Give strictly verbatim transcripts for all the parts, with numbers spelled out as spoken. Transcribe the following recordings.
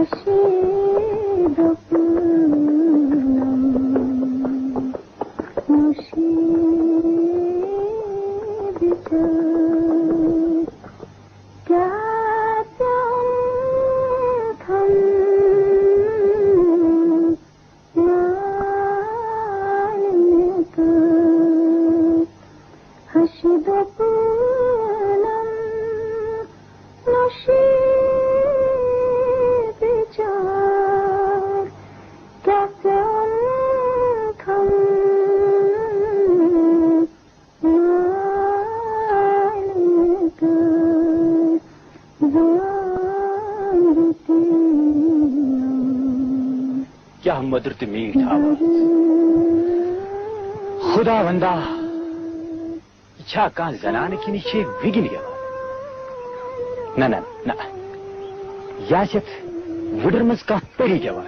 نشیب پونم، نشیب چاک، کیا پیوم تھم نالنی تہٕ ہشی دوٚپنم، نصیٖب بِچار، کیٛاہ پیوٚم تھاوُن نالنہِ تہٕ زانٛگہِ تہِ؟ کیٛاہ مٔدٕر تہٕ میٖٹھ آواز۔ خدا وندا، یہِ چھا کانٛہہ زنانہٕ کِنہٕ یہِ چھے وِگِنۍ گٮ۪وان؟ نہ، نہ، نہ۔ یہِ آسہِ یتھ وُڈٕر منٛز کانٛہہ پٔری گٮ۪وان۔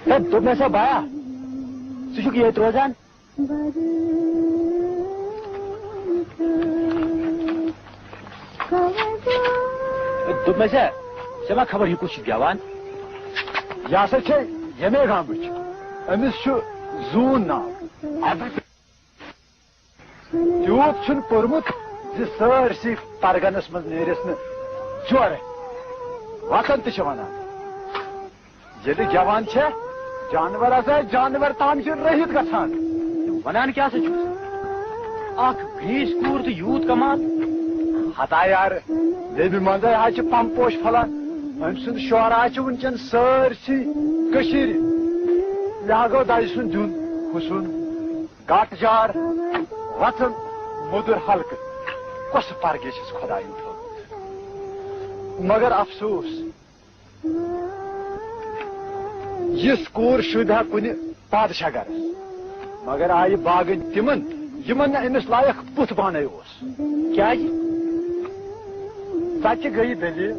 ہے، دوٚپمَے سا بایا، ژٕ چھُکھ ییٚتہِ روزان؟ دوٚپمَے ژےٚ، ژےٚ ما خبر یہِ کُس چھُ گٮ۪وان؟ یہِ ہسا چھےٚ ییٚمے گامٕچ۔ أمِس چھُ زوٗن ناو۔ اَدٕ تیوٗت چھُنہٕ پوٚرمُت زِ سٲرسٕے پرگنس منٛز نیرٮ۪س نہٕ جورٕ۔ وطن تہِ چھِ وَنان۔ ییٚلہِ گٮ۪وان چھےٚ، جانور ہسا جانور تام چھِ رٔہِتھ گژھان۔ وَنان کیٛاہ سا چھُس؟ اکھ گریٖس کوٗر تہٕ یوٗت کمال۔ ہتا یارٕ، لیبہِ منٛزے حظ چھِ پمپوش پھۄلان۔ أمۍ سُنٛد شعرا چھُ وٕنکٮ۪ن سٲرسٕے کٔشیٖرِ۔ یہِ ہا گوٚو دَزِ سُنٛد دیُن، حُسُن، گاٹہٕ جار، وَژُن، موٚدُر حلقہٕ۔ کۄس پرگے چھِس خۄدایَن تھٲومٕژ؟ مگر افسوس، یِژھ کوٗر شوٗبہِ ہا کُنہِ پادشاہ گرس، مگر آیہِ باگٕنۍ تِمن، یِمن نہٕ أمِس لایق بُتھ بانَے اوس۔ کیٛازِ؟ سۄ تہِ گٔیہِ دٔلیٖل،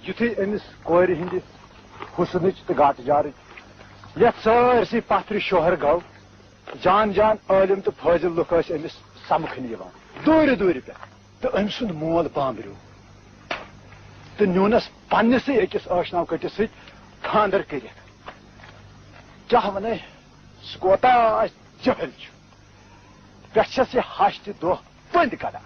یُتھُے أمِس کورِ ہٕنٛدِ حُسنٕچ تہٕ گاٹہٕ جارٕچ یَتھ سٲرسٕے پتھرِ شوہر گوٚو، جان جان عٲلِم تہٕ فٲضِل لُکھ ٲسۍ أمِس سمکھنہِ یِوان دوٗرِ دوٗرِ پٮ۪ٹھ، تہٕ أمۍ سُنٛد مول بامبریو تہٕ نیوٗنس پننِسٕے أکِس ٲشناو کٔٹِس سۭتۍ خانٛدر کٔرِتھ۔ کیٛاہ ونے، سُہ کوتاہ جٲہِل چھُ۔ پٮ۪ٹھ چھَس یہِ ہَش تہِ دۄہ پٔنٛدۍ کڑان۔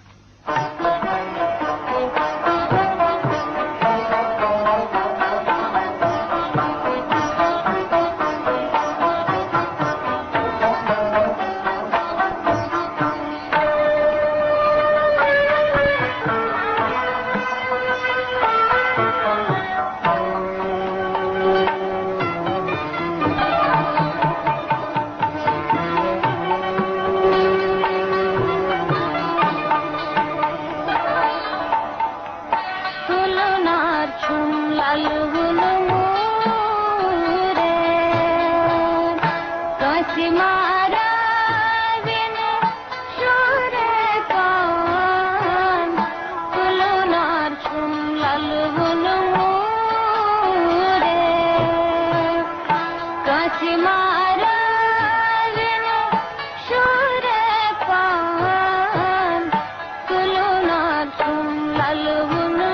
تُلنار چھُم لَلوُن موٗرے، کٲنٛسہِ مارا وِنہٕ شوٗرے کان۔ تُلنار چھُم لَلوُن موٗرے، کٲنٛسہِ مارا وِنہٕ شوٗرے کان۔ تُلنار چھُم لَلوُن موٗرے۔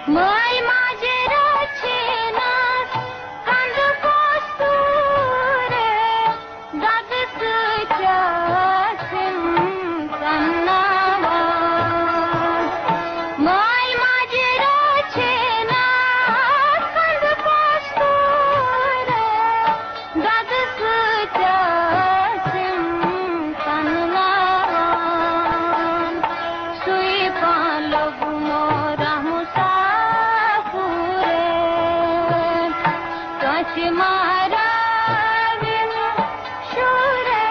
مٲلۍ ماجہِ رٔچھِنَس کَندٕ کۄستوٗرٕ، دۄدٕ سۭتۍ ٲسِم ژَمناوان۔ مٲلۍ ماجہِ رٔچھِنَس کَندٕ کۄستوٗرٕ، دۄدٕ سۭتۍ ٲسِم ژَمناوان۔ سُے پان لوٚگمو رحمو سافوٗرے، کٲنٛسہِ مارا وِنہٕ شوٗرے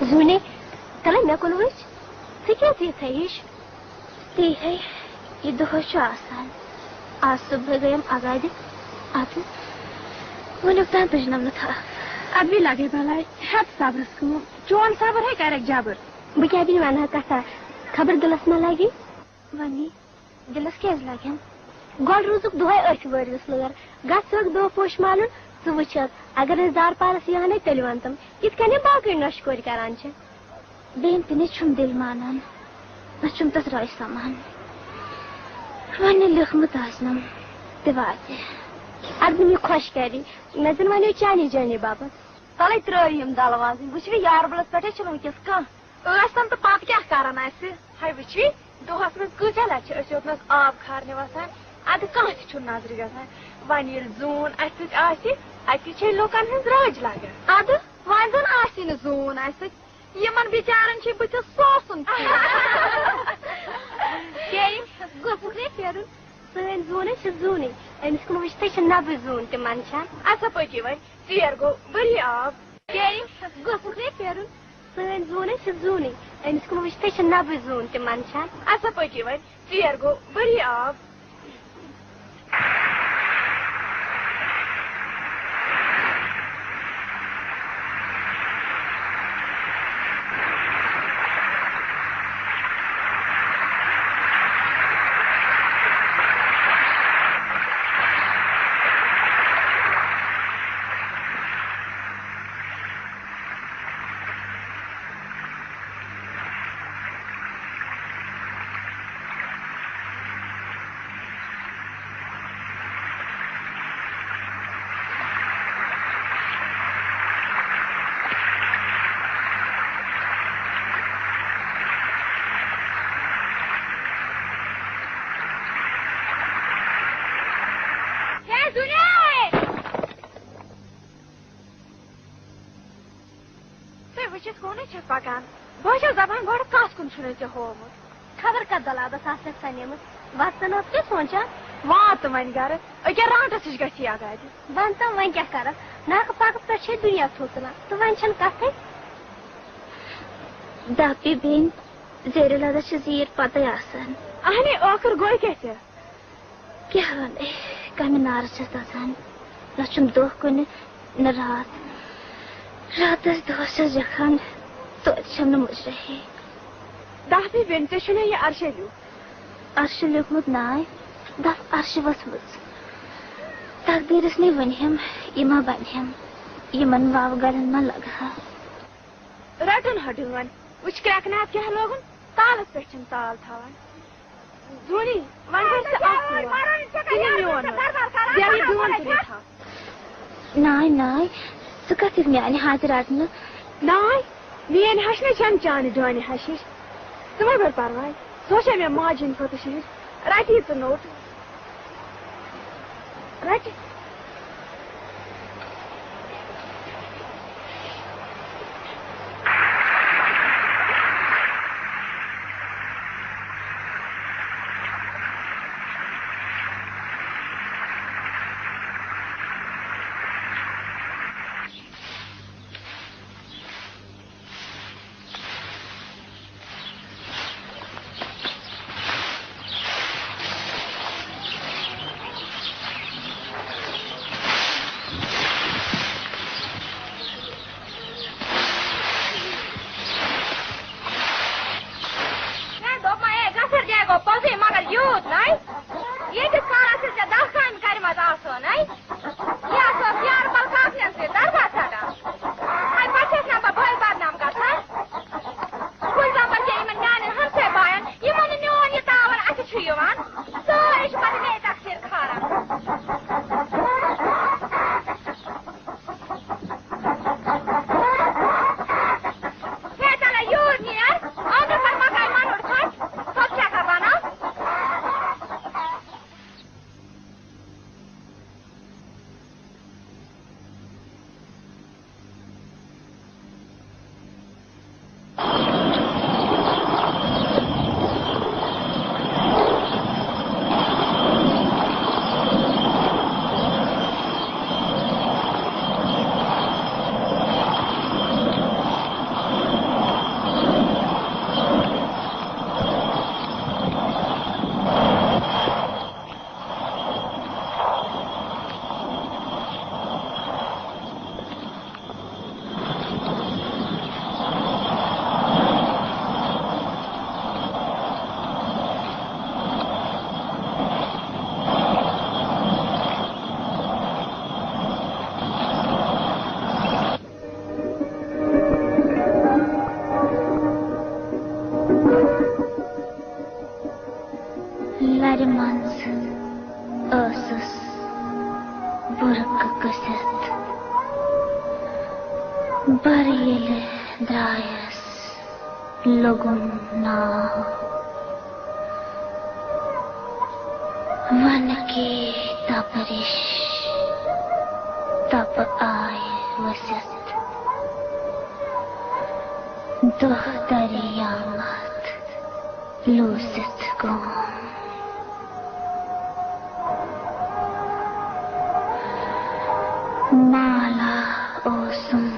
زوٗنہِ، تَلے مےٚ کُن وٕچھ، ژٕ کیٛازِ یِتھَے ہِش؟ تی ہے، یہِ دۄہَے چھُ آسان۔ آز صُبحٲے گٔیم اَگادِ، اَدٕ وٕنیُک تام تُجنَم نہٕ تھپھ۔ اَدٕ بیٚیہِ لَگے بَلاے، ہٮ۪تھ صبرَس کٲم، چون صبر ہے کَرٮ۪کھ جبر۔ بہٕ کیٛاہ بیٚیہِ وَنہٕ ہا کَتھا، خبر دِلَس ما لَگہِ؟ وَنی۔ دِلَس کیٛازِ لَگن؟ گۄڈٕ روٗزُکھ دۄہَے أتھۍ وٲرِوِس لٲر۔ گژھ ژٕ دۄہ پوش مالُن، ژٕ وٕچھَکھ۔ اگر أسۍ دارپارَس یِہَن ہے، تیٚلہِ وَنتَم، یِتھ کٔنۍ یِم باقٕے نۄشہِ کورِ کَران چھِ۔ بیٚیہِ تہِ نہٕ چھُم دِل مانان، نہ چھُم تَتھ راے سَمان۔ وۄنۍ ییٚلہِ لیوٚکھمُت آسنَم، تہِ واتہِ۔ اَدٕ یہِ خۄش کَری، مےٚ زَن وَنیو چانی جانی باپَتھ۔ تَلَے ترٛٲیِو یِم دَلہٕ وازٕنۍ۔ وٕچھوِ، یاربَلَس پٮ۪ٹھَے چھُنہٕ وٕنۍکٮ۪س کانٛہہ۔ ٲسۍ تَن تہٕ پَتہٕ کیٛاہ کَرَن اَسہِ؟ ہاے وٕچھوِ، دۄہَس منٛز کۭژاہ لَٹہِ چھِ أسۍ یوٚتنَس آب کھارنہِ وَسان، اَدٕ کانٛہہ تہِ چھُنہٕ نظرِ گژھان۔ وۄنۍ ییٚلہِ زوٗن اَسہِ سۭتۍ آسہِ، اَتی چھے لُکَن ہٕنٛز رٲچھ لَگان۔ اَدٕ وۄنۍ زَن آسی نہٕ زوٗن اَسہِ سۭتۍ، یِمَن بِچارَن چھِ بٕتھِس سوسُن۔ کیٛازِ گوٚژھُکھ نے پھیرُن؟ سٲنۍ زوٗن ہے چھِ زوٗنٕے، أمِس کُن وٕچھتھٕے چھِ نَبٕے زوٗن تہِ منٛدچھان۔ اَسا پٔکِو وۄنۍ، ژیر گوٚو، ؤری آو۔ کیٛازِ گوٚژھُکھ نے پھیرُن؟ سٲنۍ زوٗن ہے چھِ زوٗنٕے، أمِس کُن وٕچھتھٕے چھِ نَبٕے زوٗن تہِ منٛدچھان۔ اَسا پٔکِو وۄنۍ، ژیر گوٚو، ؤری آو۔ ہے زُنیٛار! تُہۍ وٕچھِتھ کوٗنٕے چھَکھ پَکان؟ بہٕ چھَس دَپان، گۄڈٕ کَتھ کُن چھُنَے ژےٚ ہوومُت؟ خبر کَتھ دۄلابَس آسٮ۪کھ سَنیمٕژ۔ وَتھ زَن ٲس کیٛاہ سونٛچان؟ وات تہٕ وۄنۍ گَرٕ، أکیٛاہ رانٛٹَس نِش گژھی اَگادِ۔ وَن تہٕ وۄنۍ کیٛاہ کَرَکھ؟ ناکہٕ پاکَس پٮ۪ٹھ چھے دُنیا تھوٚد تُلان تہٕ وۄنۍ چھَنہٕ کَتھٕے۔ دَپ یہِ بیٚنہِ، زیرِ لَدَس چھِ زیٖر پَتَے آسان۔ اَہنہِ، ٲخٕر گوٚو کیٛاہ ژےٚ؟ کیٛاہ وَنہٕ، کَمہِ نارٕ چھَس دَزان۔ نہ چھُم دۄہ کُنہِ، نہ راتھ۔ راتَس دۄہَس چھَس جَکھان، توتہِ چھَم نہٕ مُجرٲہی۔ دَپھ بیٚنہِ، ژےٚ چھُنا یہِ عرشے لیوٗکھ؟ عرشہٕ لیوٗکھمُت ناے، دَپھ عرشہٕ ؤژھمٕژ۔ تقدیٖرَس نے ؤنۍ ہٮ۪م، یہِ ما بَنہِ ہٮ۪م، یِمَن واوٕ گَلَن ما لَگہٕ ہا۔ رَٹُن ہا ڈٲنۍ۔ وٕچھ کرٛٮ۪کہٕ ناد کیٛاہ لوگُن، تالَس پٮ۪ٹھ چھِنہٕ تال تھاوان۔ زوٗنی، وۄنۍ گژھِ اَکھ یور۔ تہِ نہٕ میون وۄنۍ۔ بیٚیہِ یہِ ڈٲن تُلِتھ تھاو۔ ناے، ناے، ژٕ کَتھ یِکھ میٛانہِ ہاتہِ رَٹنہٕ؟ ناے، میٛٲنۍ ہَش نَے چھَنہٕ چانہِ ڈٲنہِ ہَش ہِش۔ ژٕ مہ بَر پَرواے، سۄ چھےٚ مےٚ ماجہِ ہِنٛدِ کھۄتہٕ شیٖرِتھ۔ رَٹہِ یہِ ژٕ نوٚٹ۔ رَٹہِ۔ نَے، یہِ ہسا اوس یارٕ بل کاکنٮ۪ن سۭتۍ دربار ژھٹان۔ ہاے، پتہٕ چھَس نا بہٕ بٲے بدنام گژھان۔ گُلزار بل کیٛاہ یِمن میٛانٮ۪ن ہمساے باین، یِمن نہٕ میون یہِ تاوان اَتھِ چھُ یِوان، سٲری چھِ پتہٕ مے تقصیر کھاران۔ ہے، تَلے یوٗر نیر، آمرٕ پتہٕ مۄکلاے مۄنٛڈ ژھۄٹھ، ژھۄٹھ چھَکھا بناو۔ لرِ منٛز ٲسٕس بُرکہٕ کٔسِتھ۔ بَر ییٚلہِ درٛایَس، لوٚگُم ناو۔ وَنہٕ کے تَپرِش، تَپہٕ آیہِ ؤسِتھ۔ دۄہ دَریامَتھ لوٗسِتھ گوم۔ مالا اوسُم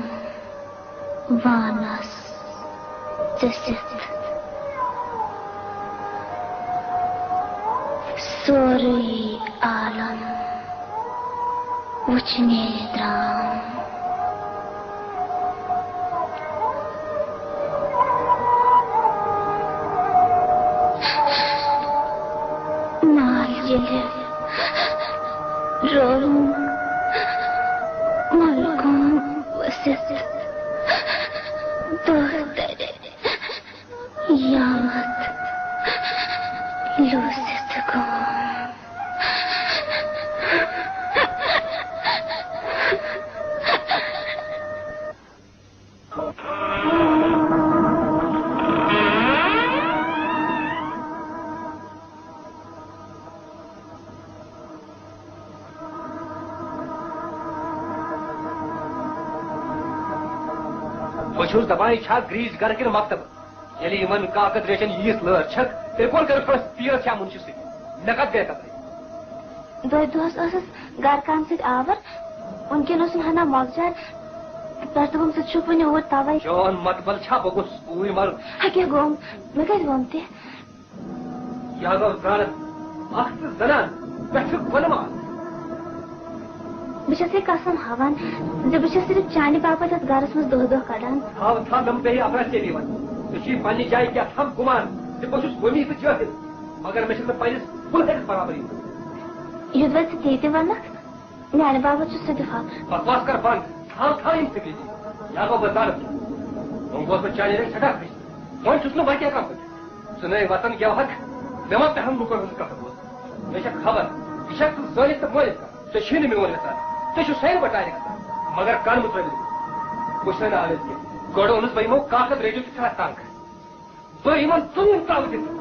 وانَس ژٔسِتھ۔ سورُے عالم وُچھنہِ درٛام۔ مال ییٚلہِ رووُم، ملکوم ؤسِتھ دۄہ دَرِ یاد لوٗسِتھ گوم۔ بہٕ چھُس دپان، یہِ چھا گریٖس گرٕ کِنہٕ مکتب؟ ییٚلہِ یِمن کاکد ریچن ییٖژ لٲر چھکھ، تیٚلہِ کون کرِ پرٛژھ پیٖر چھا مُنشہِ سۭتۍ؟ مےٚ کتھ گٔے کترٕے؟ دۄیہِ دۄہس ٲسٕس گرٕ کامہِ سۭتۍ آور، وُنکٮ۪ن اوسُم ہنا مۄکجار، پٮ۪ٹھٕ دوٚپُم، ژٕ چھُکھ وُنہِ اوٗرۍ توے۔ چون متبل چھا بہٕ گوٚژھُس اوٗرۍ مرُن؟ ہا کیٛاہ گوٚوُم؟ مےٚ کتہِ ووٚن تہِ؟ یہِ حظ اوس زانتھ اکھ تہٕ زنان، مےٚ چھُ وَنہٕ مال۔ بہٕ چھَسے قسم ہاوان زِ بہٕ چھَس صرف چانہِ باپتھ یَتھ گرس منٛز دۄہ دۄہ کڑان۔ تھاو، تھاو، مےٚ مہٕ بیٚیہِ افرا ژیٚوِ یِوان۔ ژےٚ چھُے پننہِ جایہِ کیٛاہ تام گُمان زِ بہٕ چھُس غنی تہٕ جٲہِل، مگر مےٚ چھَنہٕ پننِس بُلہٕ ہٕنٛز برابری۔ یوٚدوَے ژٕ تی تہِ وَنکھ، میانہِ باپتھ چھُ سُہ تہِ فخر۔ بکواس کر بند، تھاو، تھاو یِم فِکرِ دِنۍ۔ یا گوٚو بہٕ زانہٕ ژٕ۔ وۄنۍ گوس بہٕ چانہِ رٔنگۍ سٮ۪ٹھاہ خۄش۔ وۄنۍ چھُس نہٕ وۄنۍ تہِ ہٮ۪کان پٔکِتھ۔ ژٕ نَے وطن گٮ۪وہَکھ، مےٚ ما پٮ۪ہَن لُکَن ہٕنٛز کَتھ بوزٕنۍ۔ مےٚ چھَکھ خبر، یہِ چھَکھ ژٕ زٲنِتھ تہٕ مٲنِتھ کَتھ۔ ژےٚ چھُے نہٕ میون یَژھان، ژےٚ چھُ سانہِ بَٹارِ کھسان۔ مگر کَن مہٕ ترٛٲوِتھ۔ بہٕ چھُسَے نہٕ اَوٮ۪تھ کینٛہہ۔ گۄڈٕ اوٚنُس بہٕ یِمو کاکَد ریڈیو تہِ ژھٕنان تنٛگ۔ بہٕ یِمَن ژوٗنٛٹھۍ ترٛاوٕ دِتھ۔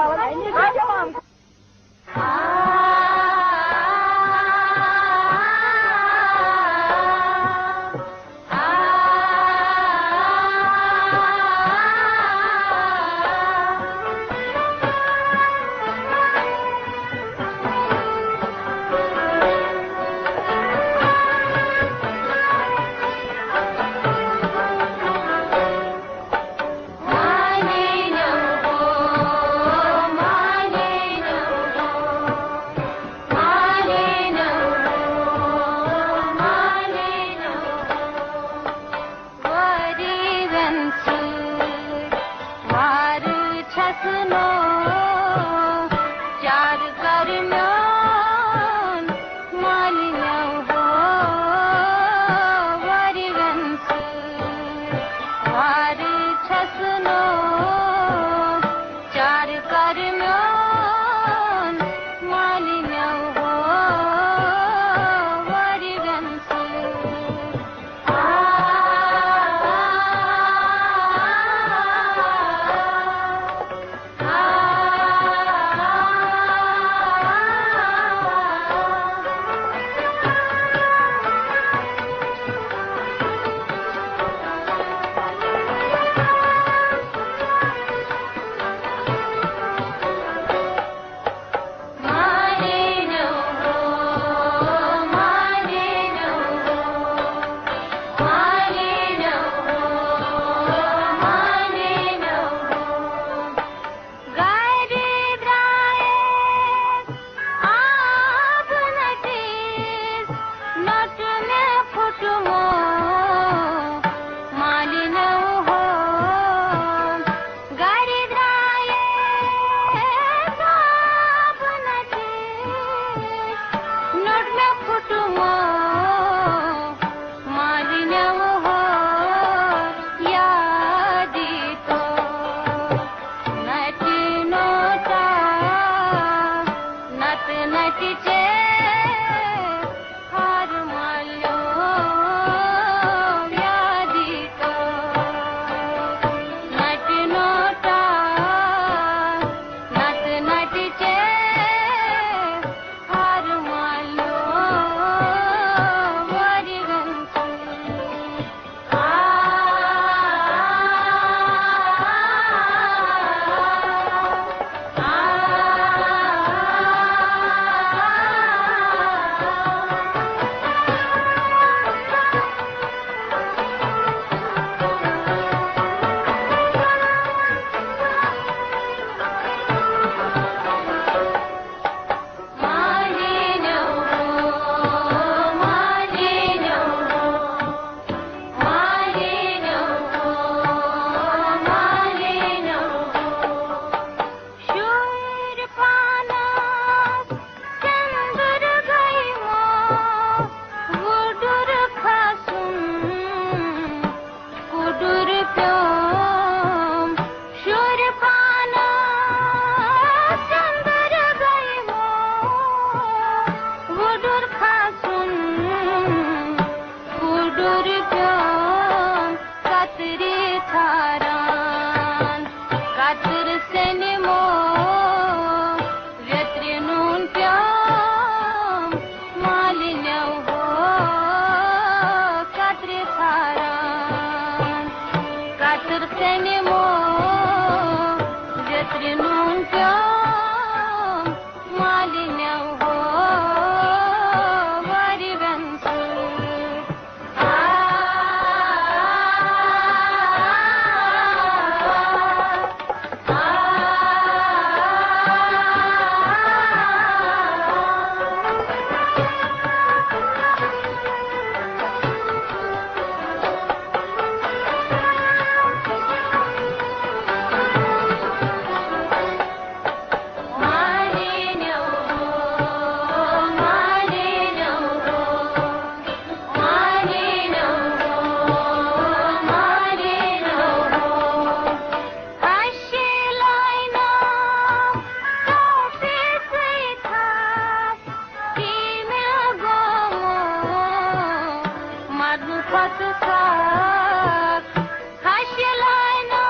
پتہٕ ساکھ ہشہِ لاینہٕ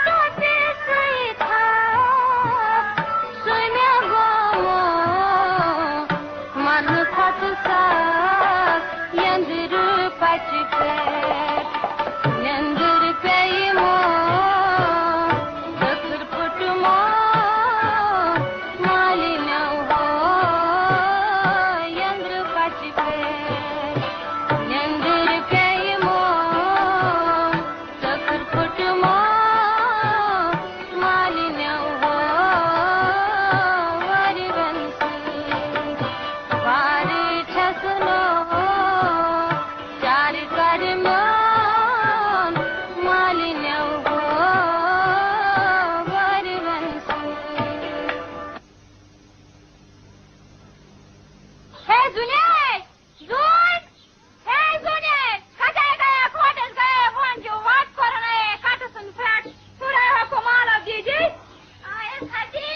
پتہٕ سُے تھپھ، سُہ مےٚ گوٚو منہٕ کھۄتہٕ ساکھ یندرِ پچہِ پٮ۪ٹھ۔ نیندٕر پیٚیہِ مو، دٔکھٕر پھُٹمو، مالِنیو ہو، یندرِ پچہِ پٮ۪ٹھ۔ نیندٕر پیٚیہِ مو، دٔکھٕر پھُٹمو، مالِنیو ہو، وَرِوَن سۭتۍ۔ وارٕ چھَس نہٕ چار کر میون، مالِنیو ہو، وارِ ون سۭتۍ۔ ہے زُنۍ، زُنۍ، ہے زُنۍ، کتے گٔیے کھوٹس گٔیے وۄنجہِ وت کوٚرُن اے کٹہٕ سُنٛد پھرٛٹھ، ژھُرے ہۄکھٕ مالو دیٖجی۔ آیس ہتی۔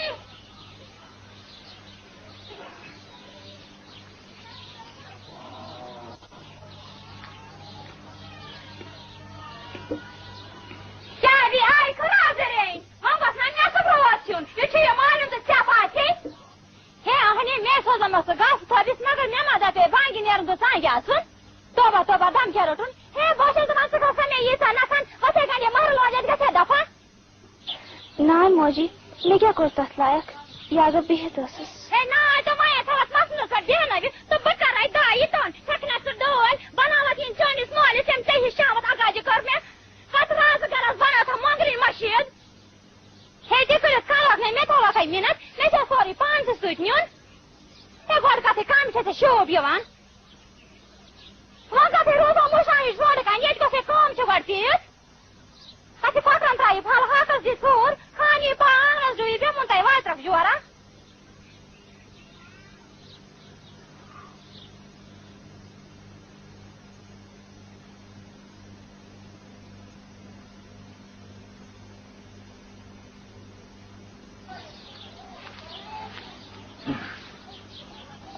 کیٛاہ دی آے خرازٕ رے؟ وۄنۍ گوٚژھ نہ مےٚ سُہ برٛوتھ کھیوٚن۔ یہِ چھُ یہِ مالِم تہٕ ژےٚ پاٹھے۔ ہے اہنی، مےٚ سوزن نہ سُہ گاسہٕ تھٲوِتھ، مگر مےٚ ما دپے بانگہِ نیرُن تہٕ سانگہِ اَژُن۔ توبہ، توبہ، دم کیٛاہ روٚٹُن؟ ہے، بہٕ چھَس دپان، ژٕ گژھ سا مےٚ ییٖژاہ نژان، ہۄژے گنڈے مہرٕ لوجَتھ گژھِ ہا دفعہ۔ ناے موجی، مےٚ کیٛاہ کوٚر تتھ لایق؟ یہِ اگر بِہِتھ ٲسٕس۔ ہے ناے تہٕ وۄنۍ تھاوتھ مَسنہٕ کر بیٚہنٲوِتھ تہٕ بہٕ کرے دایہِ تام، ہٮ۪کھ نہ سُہ ڈٲلۍ بناوتھ یِم چٲنِس مٲلِس، ییٚمۍ ژےٚ ہِش شامت اکھ گاجہِ کٔر مےٚ۔ ہتھ رازٕ گرس بنٲوتھ مۄنگرٕنۍ مٔشیٖد۔ ہے تہِ کٔرِتھ کلس نے مےٚ تھاوکھ ہے مِنت، مےٚ چھا سورُے پانسٕے سۭتۍ نیُن؟ ہے گۄڈٕ کتھٕے کامہِ چھےٚ ژےٚ شوٗب یِوان؟ وۄنۍ کتھٕے روٗدو مُشاہِش زورٕ کامہِ، ییٚتہِ گژھِ ہے کٲم چھِ گۄڈٕ تیٖژ۔ اَسہِ کۄکرَن ترٛایہِ پھل، ہاکَس دِ ژوٗر، خانی پا آنٛگنَس ڈُیہِ بیمُن تۄہہِ واترَکھ جورا۔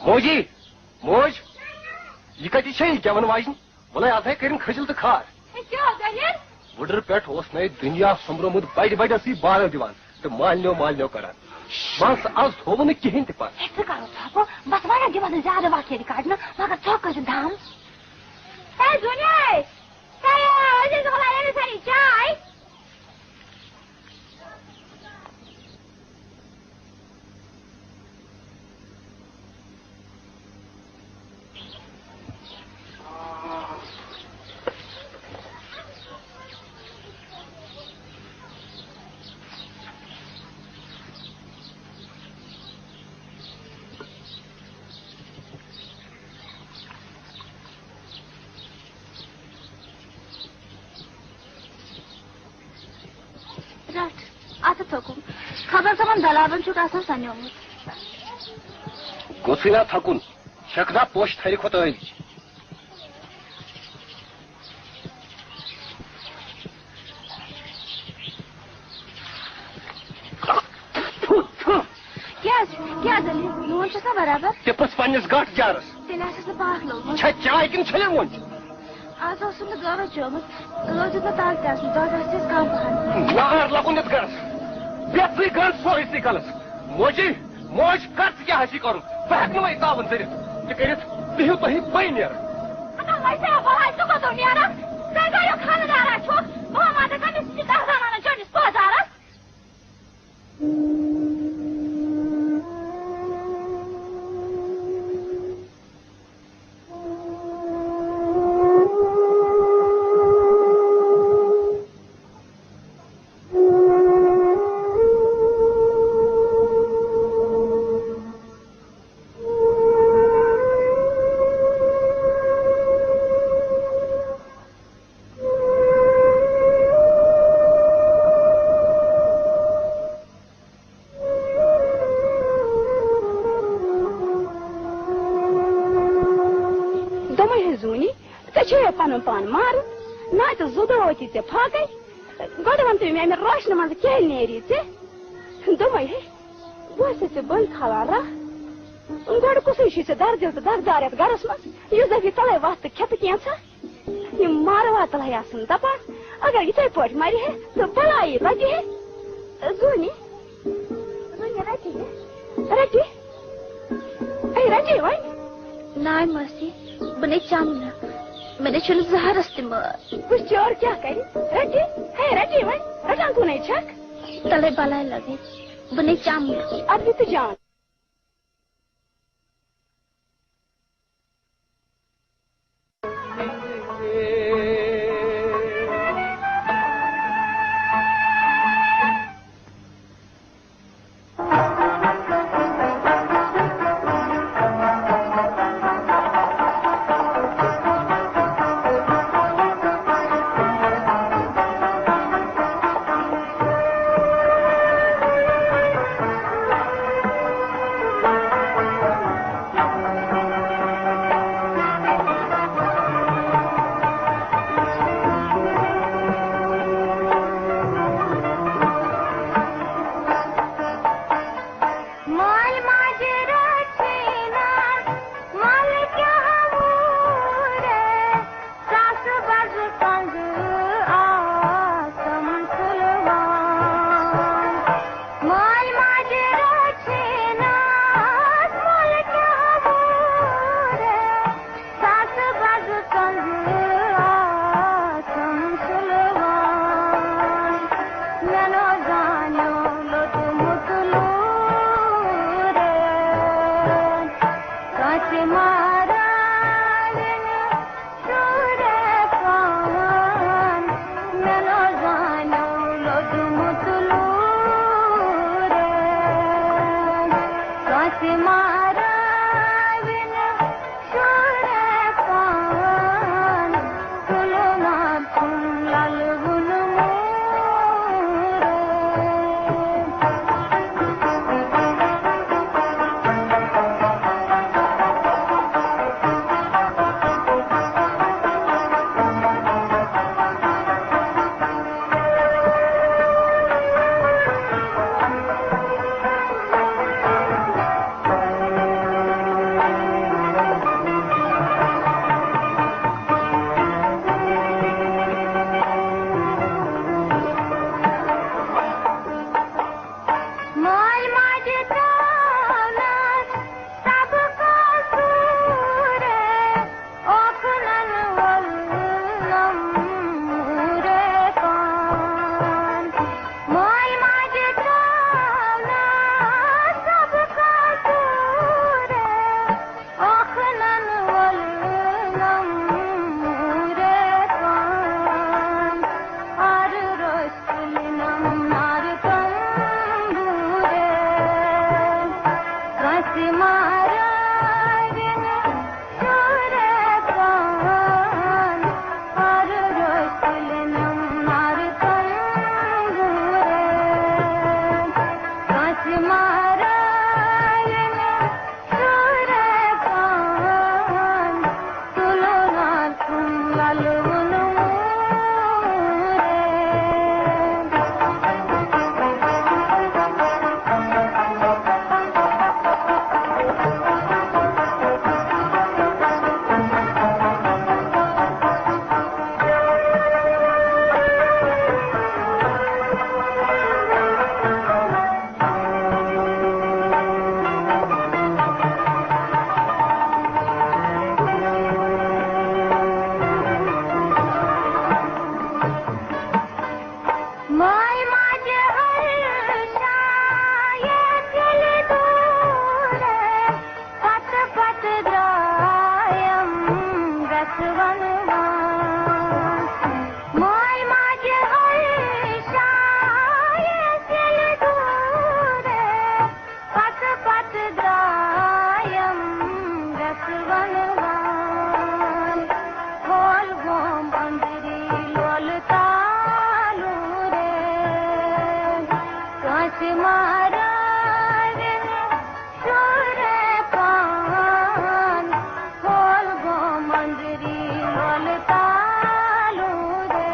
موجی، موج، یہِ کَتہِ چھےٚ یہِ گٮ۪وَن واجِنۍ؟ وَلَے اَتھ ہے کٔرِن کھٔجِل تہٕ کھار۔ ہے، کیٛاہ دٔلیٖل؟ وُڈٕر پٮ۪ٹھ اوس نَے دُنیا سوٚمبرومُت بَڑِ بَڑِ ٲسٕے بارو دِوان تہٕ مالنیو مالنیو کَران۔ بَس، آز تھووُن نہٕ کِہیٖنۍ تہِ پَتہٕ۔ ہے، ژٕ کَرو ژھۄپہٕ، بَس وَنان دِوان نہٕ زیادٕ وقت ییٚلہِ کَڑنہٕ، مگر ژھۄپہٕ کٔرۍزِ دَم۔ ہے، زوٗنہِ! ہے، أزِچ دۄہلہ ییٚلہِ سٲری چاے۔ رٹھ، اتھٕ تھوٚکُم۔ خبر کمن دلالن چھُکھ آسان سنیومُت۔ گوٚژھٕے نا تھکُن، چھکھ نا پوشہٕ تھرِ کھۄتہٕ ٲلۍ۔ تھُ، تھُ۔ کیٛازِ؟ کیٛاہ دٔلیٖل؟ نوٗن چھُس نا برابر؟ تہِ پرٛژھ پننِس گاٹہٕ جارس۔ تیٚلہِ آسٮ۪س نہٕ پاکھ لوٚگمُت۔ چھا چاے کِنہٕ چھٔلِو وۄنۍ؟ آز اوسُم نہٕ گٲوَے چومُت، لٲجِتھ نہٕ تَل تہِ آسُن، دۄد آسہِ اَسہِ کَم پَہَن۔ نار لَگُن یَتھ گَرَس، بیٚتھ ژٕے گَرَس سورُے ژٕے کَلَس۔ موجی، موج، کَر ژٕ کیٛاہ آسی کَرُن؟ بہٕ ہٮ۪کہٕ نہٕ وۄنۍ یہِ تعاوُن کٔرِتھ۔ تہِ کٔرِتھ بِہِو تُہی بٔے نیرٕ۔ ہَتہٕ وۄنۍ ژےٚ بَلاے، ژٕ کوٚت نیرَکھ؟ ژےٚ گَریُک خانہٕ دارا چھُکھ، بہٕ ہا واتَکھ أمِس نِش دَہ زَنانَن چٲنِس پٲزارَس۔ دوٚپمَے ہے زوٗنی، ژےٚ چھےٚ پَنُن پان مارٕ، نہ تہٕ زٕ دۄہ وٲتی ژےٚ فاقے۔ گۄڈٕ وَن تہٕ مےٚ، اَمہِ روشنہٕ منٛزٕ کیٛاہ نیری ژےٚ؟ دوٚپمَے ہے، بہٕ ٲسٕے ژےٚ بٔلۍ کھالان راہ۔ گۄڈٕ کُسٕے چھُے ژےٚ دردِل تہٕ دغدار یَتھ گَرَس منٛز، یُس دَپہِ تَلَے وَتھ تہٕ کھٮ۪تہٕ کینٛژھا؟ یِم مارٕ واتلہٕ ہے آسَن دَپان، اگر یِتھَے پٲٹھۍ مَرِ ہے تہٕ بَلایی لَگہِ ہے۔ زوٗنہِ، زوٗنہِ رَٹہِ ہے، رَٹہِ، ہے رَٹہِ وۄنۍ۔ ناے مٲسی، بہٕ نے چَمہٕ نہٕ، مےٚ نے چھُنہٕ زَہرَس تہِ مٲر۔ وٕچھ چٲر کیٛاہ کَرِ، رَٹہِ، ہے رَٹہِ وۄنۍ، رَٹان کُنے چھَکھ۔ تَلَے بَلاے لَگے، بہٕ نے چَمہٕ نہٕ۔ اَدٕ یہِ تہِ جان۔ مٲلۍ ماجہِ رٔچھِنۍ مَل کیٛاہ وُرے، ساسہٕ بَزٕ کۄنٛگہٕ آسَم سُلوان۔ مٲلۍ ماجہِ رٔچھِنۍ مَل کیٛاہ وُرے، ساسہٕ بَزٕ کۄنٛگہٕ آسَم سُلوان۔ مےٚ نو زانیو لوٚتمُت لوٗرے، کٲنٛسہِ مارٲوِن شُرے پان۔ مےٚ نو زانیو لوٚتمُت لوٗرے، کٲنٛسہِ مارٲوِن شُرے پان۔ تُلُن آسُن لَلہٕ وُن موٗرے۔ مٲلۍ ماجہِ ترٛٲونَس سبقہٕ سورُے، اوکُنَن وولنَم موٗرے پان۔ مٲلۍ ماجہِ ترٛٲونَس سبقہٕ سورُے، اوکُنَن وولنَم موٗرے پان۔ آرٕ روٚس تُلنَم نارٕ تمبوٗرے، کٲنٛسہِ مارٲوِن شُرے پان۔ آرٕ روٚس تُلنَم نارٕ تمبوٗرے، کٲنٛسہِ مارٲوِن شُرے پان۔ تُلُن آسُن لَلہٕ وُن موٗرے۔ ماے ماجہِ ہر شایَس ییٚلہِ دوٗر، پتہٕ پتہٕ درٛایم گژھٕ وَنوان۔ ماے ماجہِ ہر شایَس ییٚلہِ دوٗر، پتہٕ پتہٕ درٛایم گژھٕ وَنوان۔ ہول گوم أنٛدری لولہٕ تالوٗرے، کٲنٛسہِ مارٲوِن شُرے پان۔ ہول گوم أنٛدری لولہٕ تالوٗرے،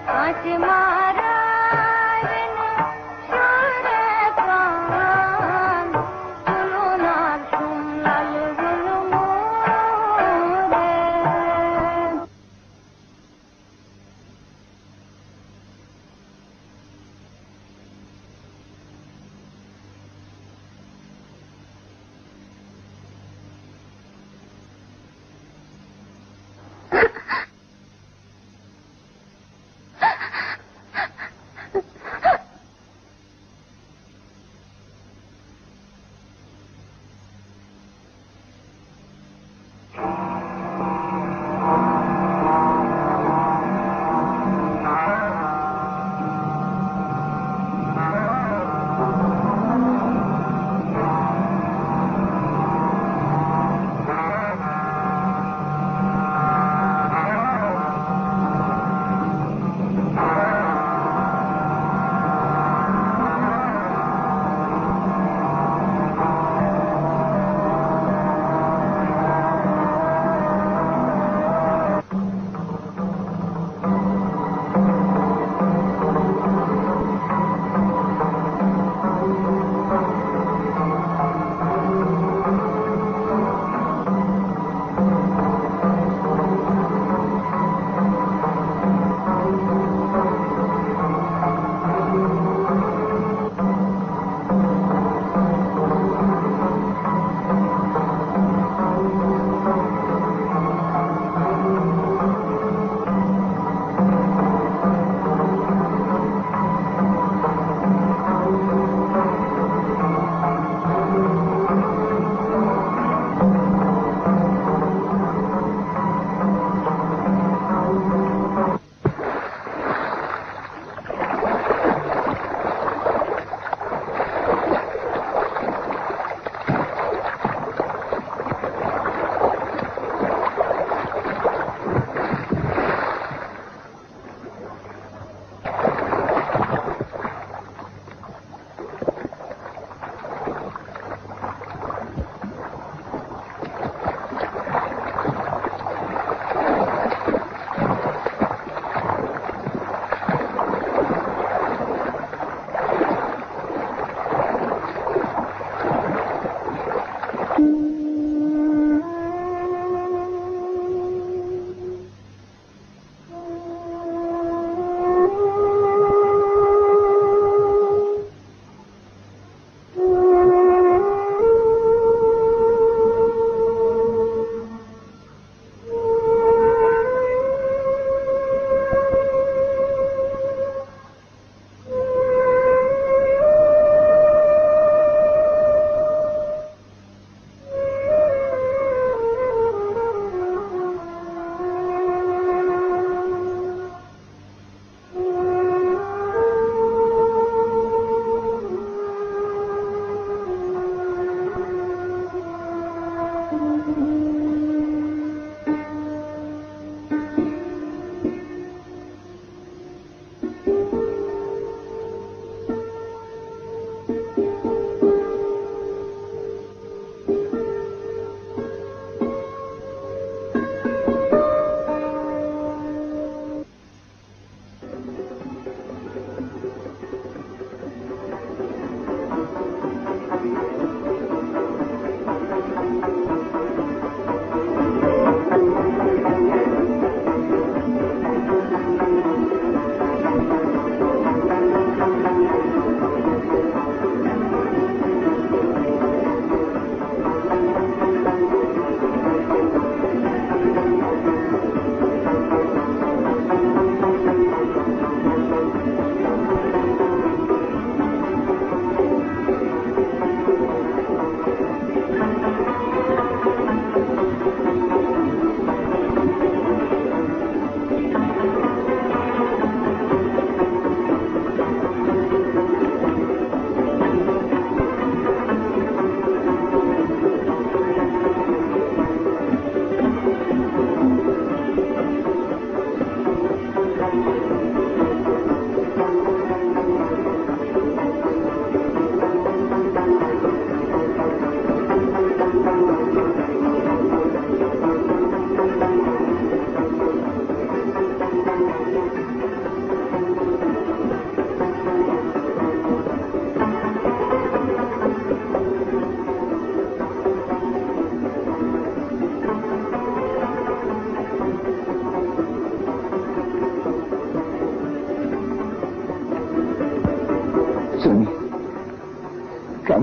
کٲنٛسہِ مارٲوِن شُرے پان۔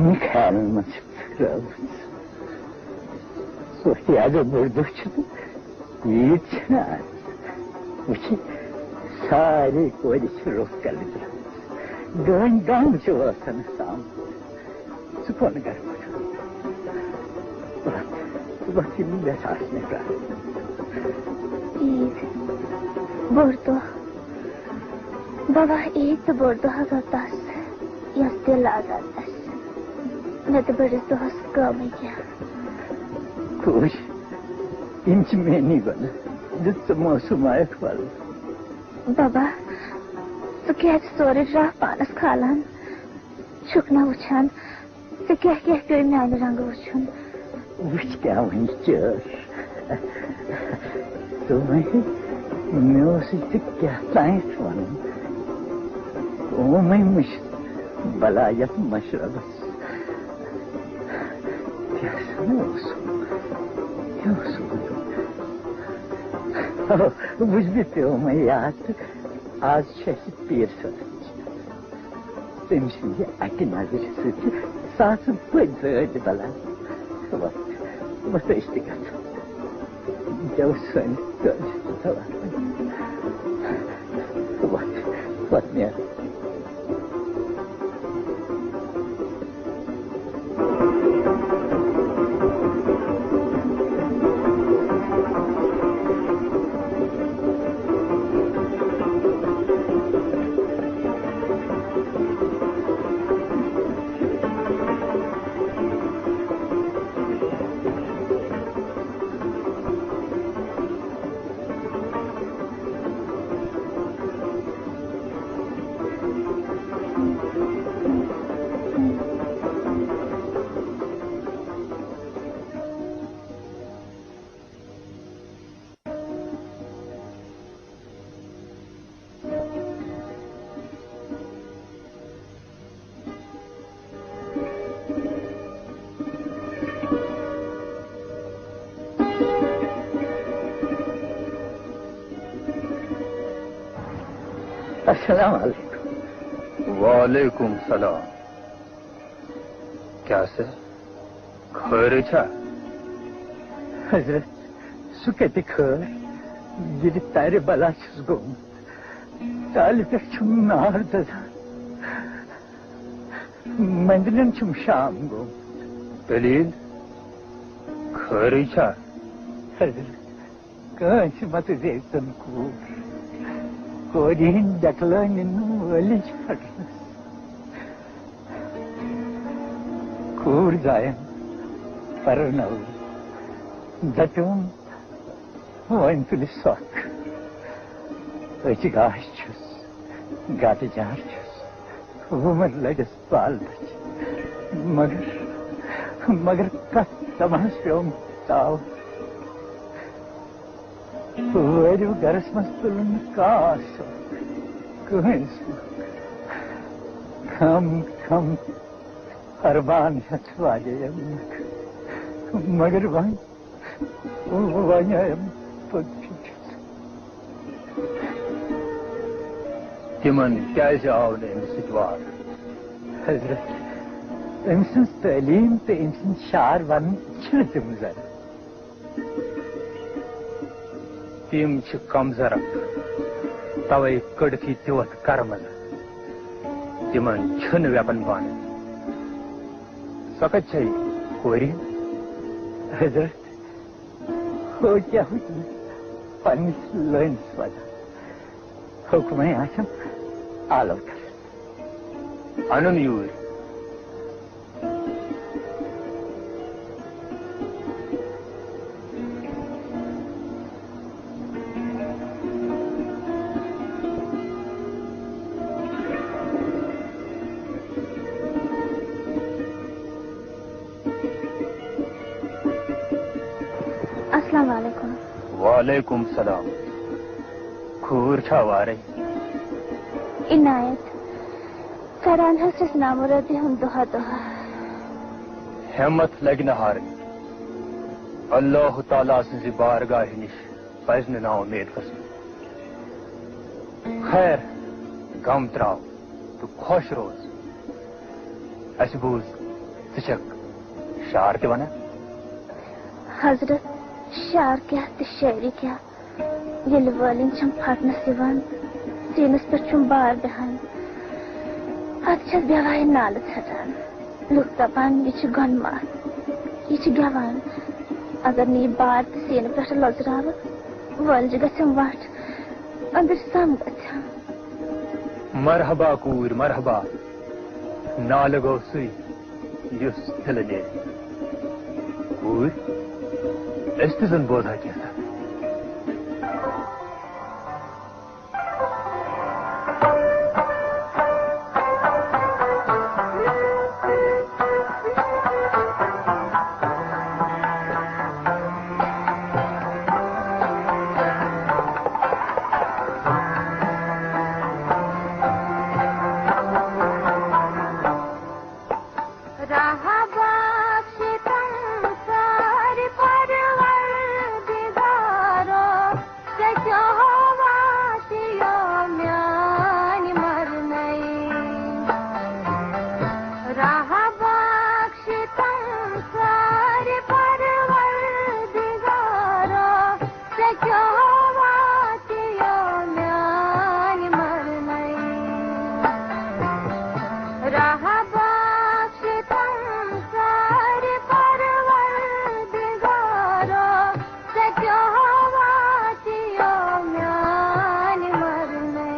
خیالن منٛز چھِ پھِرٲومٕژ۔ ژوٚٹ یہِ اگر بوٚڑ دۄہ چھُ تہٕ عیٖد چھِنہٕ آز۔ وٕچھِ، سارے کورِ چھِ روٚف کَلہٕ درٛامٕژ۔ ڈٲنۍ گام چھِ وٲژَن آسان۔ ژٕ کون گرٕ پٮ۪ٹھ؟ وَتھ، وَتھ یِم گژھِ آسنہِ پرٛاران۔ عیٖد، بوٚڑ دۄہ۔ بابا، عیٖد تہٕ بوٚڑ دۄہ گوٚو تَس، یَس دِل آزاد آسہِ۔ مےٚ تہٕ بٔڑِس دۄہَس کٲمٕے کینٛہہ۔ کوٗر، یِم چھِ میٛٲنی وَنان، زِ ژٕ موسوٗم آیَکھ وَلہٕ۔ بابا، ژٕ کیٛازِ سورُے ڈرٛاکھ پانَس کھالان؟ چھُکھ نہ وٕچھان، ژےٚ کیٛاہ کیٛاہ پیوٚو میٛانہِ رنٛگہٕ وٕچھُن؟ وٕچھ کیٛاہ وٕنہِ چٲر۔ ژٕ وَن، مےٚ اوسُے ژےٚ کیٛاہ تانٮ۪تھ وَنُن۔ قومٕے مٔشِتھ بَلا یَتھ مَشرَبَس۔ کیٛاہ سا اوسُم، کیٛاہ اوسُم وَنُن؟ آ، وٕچھ، مےٚ پیوٚو وۄنۍ یاد تہٕ آز چھِ اَسہِ پیٖر صٲب۔ تٔمۍ سٕنٛدِ اَکہِ نظرِ سۭتۍ چھِ ساسہٕ بٔدۍ زٲدۍ بَلان۔ وَتھ، وَتھ أسۍ تہِ گژھو۔ یہِ اوس سٲنِس کٲلِس تہٕ وَتھ، وَتھ، وَتھ نیرو۔ السلام علیکم۔ وعلیکم السلام۔ کیٛاہ سا، خٲرٕے چھا؟ حضرت، سُہ کَتہِ خٲر، ییٚلہِ تَرِ بَلا چھُس گوٚمُت۔ تالہِ پٮ۪ٹھ چھُم نار دَزان۔ مٔنٛزلَن چھُم شام گوٚمُت۔ دٔلیٖل خٲرٕے چھا؟ حضرت، کٲنٛسہِ مہ تُجے ژٕن کوٗر۔ کورِ ہٕنٛدۍ ڈٮ۪کلٲنۍ نِنہٕ وٲلِج پھٹنس۔ کوٗر زاین پرنٲو، دپیوم، وۄنۍ تُلہِ سۄکھ۔ أچھ گاش چھُس، گٹہٕ جار چھُس، وُمر لٔڑِس بال بچہِ۔ مگر، مگر کتھ زمانس پیوم تاو۔ وٲرِو گرس منٛز تُلُن نہٕ کانٛہہ سۄکھ، کٕہٕنۍ سۄکھ۔ کھم کھم ارمان ہٮ۪تھ واجے یِم نکھٕ۔ مگر وۄنۍ، وۄنۍ آیم پٔتۍ پھِرِ۔ تِمن کیازِ آو نہٕ أمِس سۭتۍ وار؟ حضرت، أمۍ سٕنٛز تعلیٖم تہٕ أمۍ سٕنٛدۍ شعر ونٕنۍ چھِنہٕ تِم ذرٕ۔ تِم چھِ کمزرک، توے کٔڑٕکھ یہِ تیوت کرمل۔ تِمن چھُنہٕ ویپن پانہٕ۔ سۄ کتہِ چھے کورِ؟ حضرت، ہو کیٛاہ حُکمہ پننِس لٲنِس وَزان۔ حُکمے آسم آلو کران۔ انُن یوٗرۍ۔ السلام علیکم۔ وعلیکم السلام۔ کوٗر چھا وارے؟ عنایت، کران حظ چھَس نامرٲدی ہُنٛد دۄہا دۄہا۔ ہمت لگہِ نہٕ ہارٕنۍ۔ اللہ تعالیٰ سٕنٛزِ بارگاہہِ نِش پزِ نہٕ نا اُمید گژھُن۔ خیر، غم تراو تہٕ خۄش روز۔ اسہِ بوٗز ژٕ چھکھ شعر تہِ ونان؟ حضرت، شعر کیٛاہ تہٕ شٲعری کیٛاہ؟ ییٚلہِ وٲلِنۍ چھَم پھٹنَس یِوان، سیٖنَس پٮ۪ٹھ چھُم بار بیٚہان، اَدٕ چھَس بے وایہِ نالہٕ ژھٹان۔ لُکھ دَپان، "یہِ چھِ گۄنماتھ، یہِ چھِ گٮ۪وان۔" اگر نہٕ یہِ بار تہٕ سیٖنہٕ پٮ۪ٹھ لۄژراوٕ، وٲلجہِ گژھٮ۪م وَٹھ، أنٛدٕرۍ سَم گژھٮ۪م۔ مرحبا کوٗرۍ، مرحبا۔ نالہٕ گوٚو سُے، یُس تِلہٕ نیرِ۔ کوٗرۍ، أسۍ تہِ زَن بوزہا کینٛژھا۔ راہ بخش تم سارِ پروردگارو، ژےٚ کیٛاہ واتیو میٛانہِ مرنَے؟ راہ بخش تم سارِ پروردگارو، ژےٚ کیٛاہ واتیو میٛانہِ مرنَے؟ راہ بخش تم سارِ پروردگارو، ژےٚ کیٛاہ واتیو میٛانہِ مرنَے؟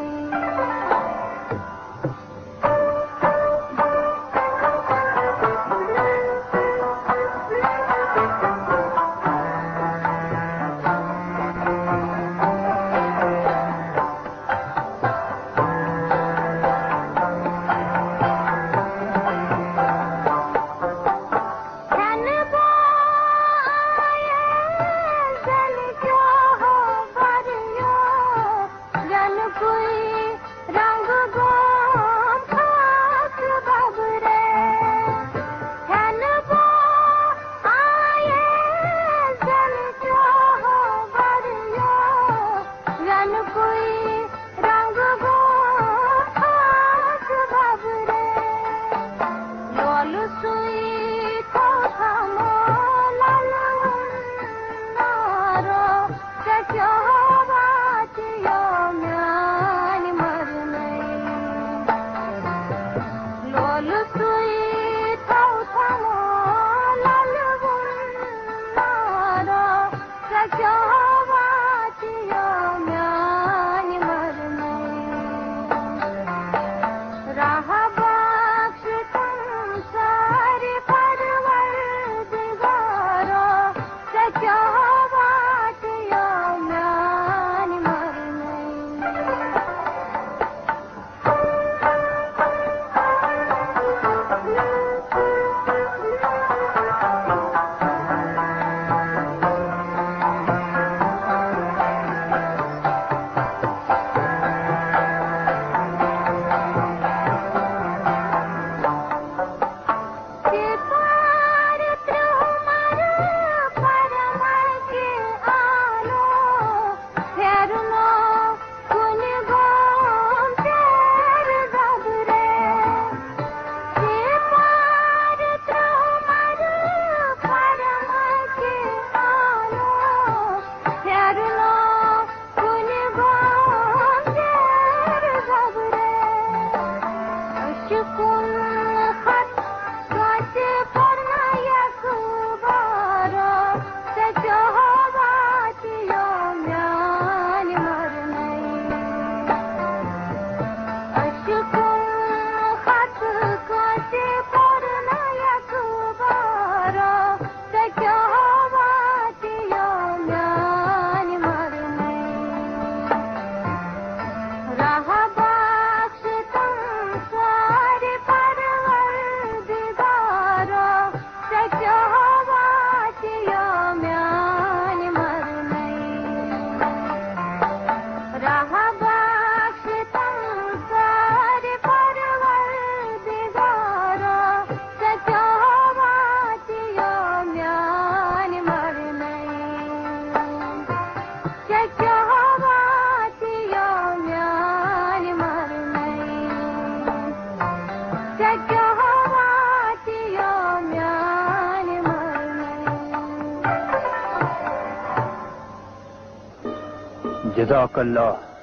جزاک اللہ،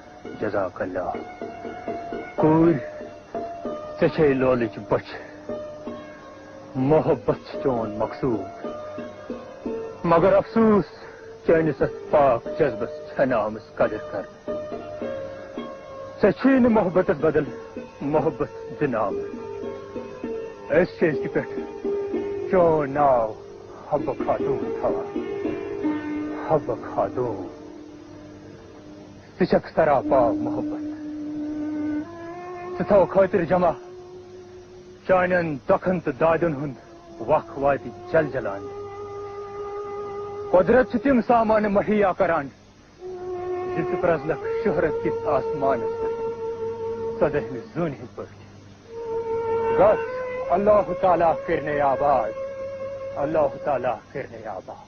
جزاک اللہ۔ کوٗر، ژےٚ چھے لولٕچ بۄچھِ۔ محبت چھُ چون مقصود۔ مگر افسوس، چٲنِس اتھ پاک جذبس چھنہٕ آمٕژ قدر کرنہٕ۔ ژےٚ چھُے نہٕ محبتس بدل محبت دِنہٕ آمُت۔ أسۍ چھِ أزکہِ پٮ۪ٹھ چون ناو حبہ خاتون تھاوان۔ حبہ خاتون، ژٕ چھکھ سراپا محبت۔ ژٕ تھاو خٲطر جمع، چانٮ۪ن دۄکھن تہٕ دادٮ۪ن ہُنٛد وق واتہِ جل جلان۔ قۄدرت چھِ تِم سامانہٕ مہیا کران، زِ ژٕ پرٛزلکھ شہرت کِس آسمانس پٮ۪ٹھ ژۄدہمہِ زوٗنہِ ہٕنٛدۍ پٲٹھۍ۔ گژھ، اللہ تعالیٰ کٔرِنے آباد، اللہ تعالیٰ کٔرِنے آباد۔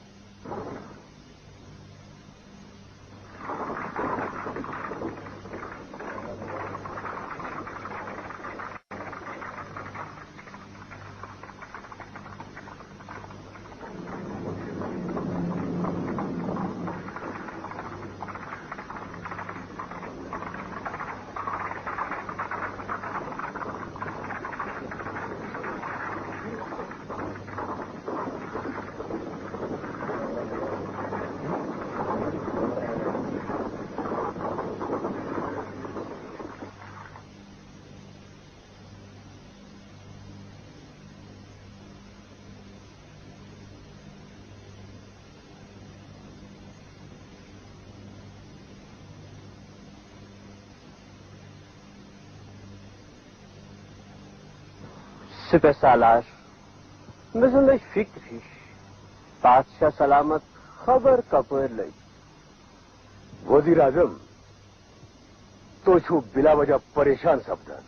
سپہ سالار، مےٚ زن لٔج فکر ہِش، بادشاہ سلامت خبر کپٲرۍ لٔگۍ۔ وزیر اعظم، تُہۍ چھِو بلا وجہ پریشان سپدان۔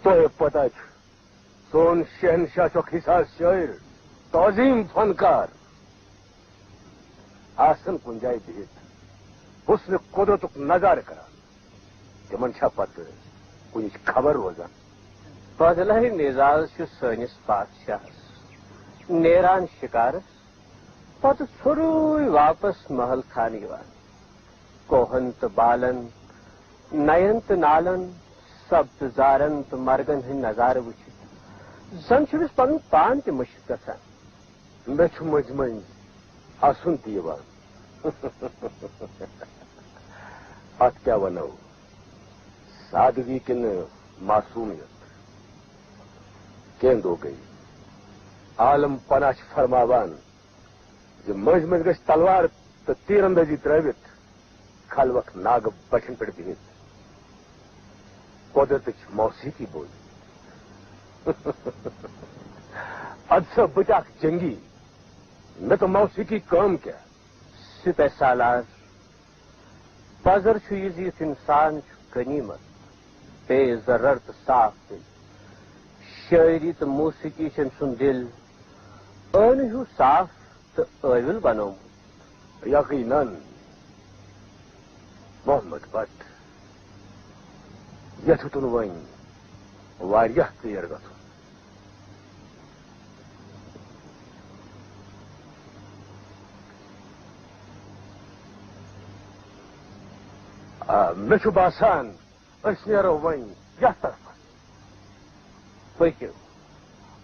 تۄہہِ پتہ چھُ، سون شہنشاہ چھُ اکھ حساس شٲعر، تعظیم فنکار۔ آسن کُنہِ جایہِ بِہِتھ حسن قدرتُک نظارٕ کران۔ تِمن چھا پتہٕ کُنِچ خبر روزان؟ بدلہٕ مزاج چھُ سٲنِس بادشاہس۔ نیران شکارس، پتہٕ ژھوٚرُے واپس محل خانہٕ یِوان۔ کوہن تہٕ بالن، نین تہٕ نالن، سبزٕ زارن تہٕ مرگن ہٕنٛدۍ نظارٕ وٕچھِتھ زن چھُ أمِس پنُن پان تہِ مٔشِتھ گژھان۔ مےٚ چھُ مٔنٛزۍ مٔنٛزۍ اسُن تہِ یِوان۔ اتھ کیٛاہ ونو؟ سادگی کِنہٕ معصومیت؟ کینٛہہ دۄہ گٔیہِ۔ عالم پناہ چھِ فرماوان زِ مٔنٛزۍ مٔنٛزۍ گژھِ تلوار تہٕ تیر اندٲزی ترٲوِتھ خلوق ناگہٕ بٹھٮ۪ن پٮ۪ٹھ بِہِتھ قۄدرتٕچ موسیقی بوزٕنۍ۔ ادٕ سا بہٕ تہِ اکھ جنگی، مےٚ تہٕ موسیقی کٲم کیٛاہ؟ سپہ سالار، پزر چھُ یہِ زِ یُتھ انسان چھُ غنیمت، بے ضرر تہٕ صاف دل۔ شٲعری تہٕ موسیقی چھِ أمۍ سُنٛد دل ٲنہٕ ہیوٗ صاف تہٕ ٲویُل بنومُت۔ یقیناً محمد بٹ، یتھ ہیوٚتُن وۄنۍ واریاہ ژیر گژھُن۔ آ، مےٚ چھُ باسان، أسۍ نیرو وۄنۍ یتھ طرفس۔ پٔکِو۔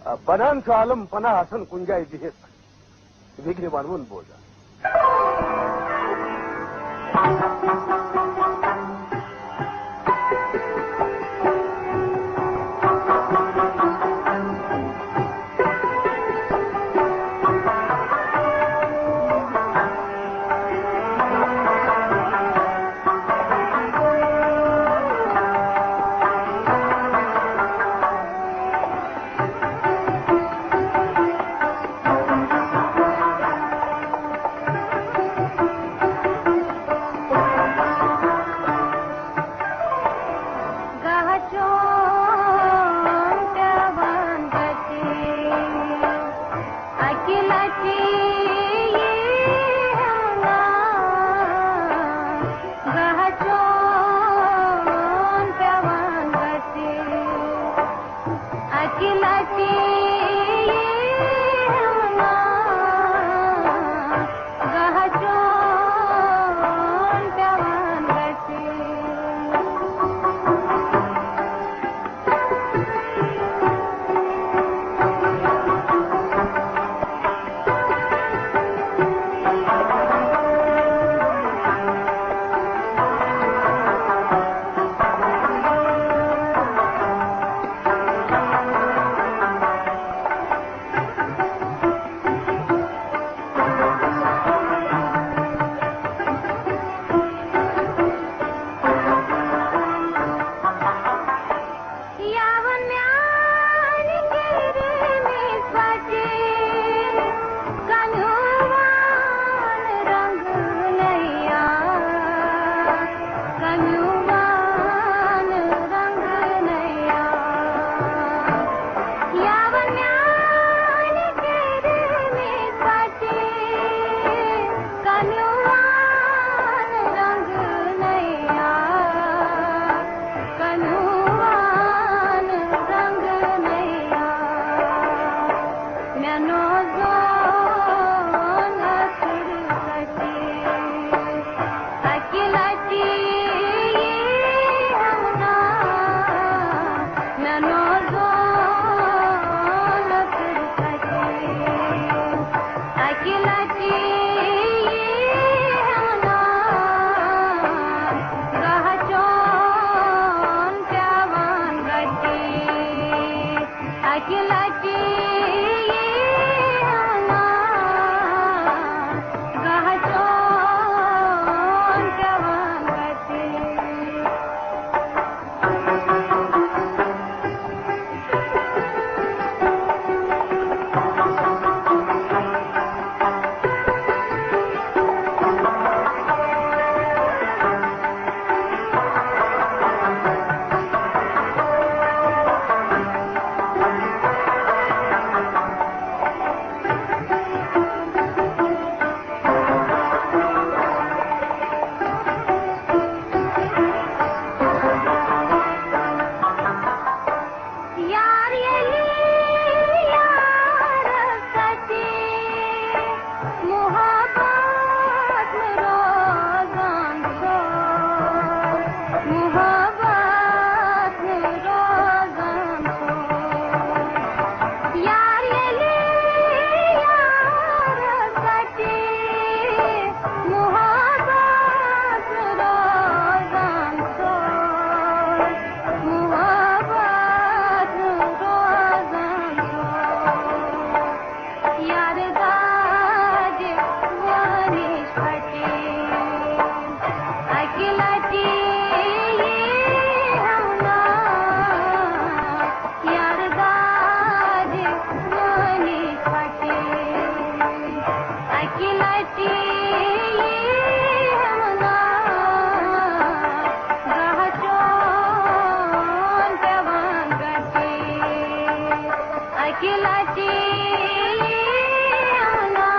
آ، بنان چھُ عالم پناہ آسان کُنہِ جایہِ بِہِتھ۔ وِگنہِ ونوُن بوزان۔ اَکہِ لَٹہِ یِیہِ ہم نا، گاہ چون پٮ۪وان گَٹہِ۔ اَکہِ لَٹہِ یِیہِ ہم نا،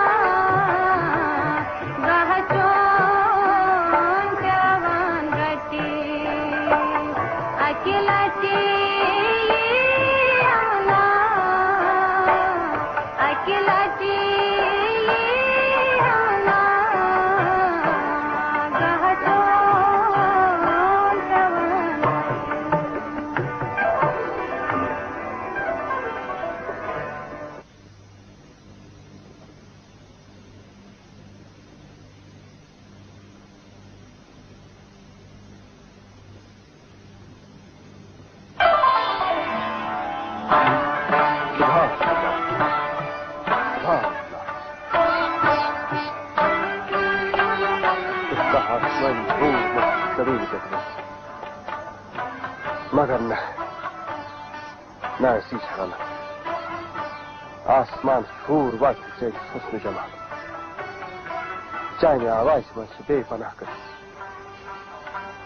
گاہ چون پٮ۪وان گَٹہِ۔ اَکہِ لَٹہِ یِیہِ ہم نا، اَکہِ لَٹہِ یِیہِ ہم نا، گاہ چون پٮ۪وان۔ مگر نہ، نہ، أسی چھِ غلط۔ آسمان چھُ ہیوٗر واتہِ ژےٚ حُسنہٕ جمال۔ چانہِ آوازِ منٛز چھِ بے پناہ قٕصہٕ۔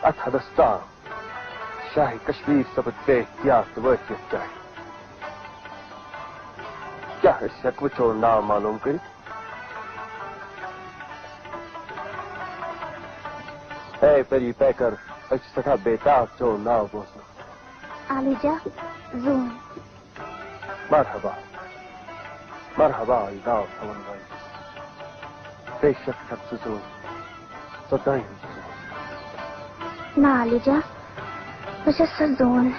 اتھ حدس تام شاہ کشمیر سپد بے اختیار تہٕ وٲقفیت چاہے۔ کیٛاہ أسۍ ہٮ۪کوٕ چون ناو معلوم کٔرِتھ؟ اے پری پیکر، أسۍ چھِ سٮ۪ٹھاہ بے تاب چون ناو بوزنہٕ۔ عالیجا، زوٗن۔ مرحبا، مرحبا، یہِ ناو تھاوُن وٲلِس۔ بے شک چھکھ ژٕ زوٗن، ژٕ دٲیِم زوٗن۔ نہ عالیجا، بہٕ چھَس سۄ زوٗن،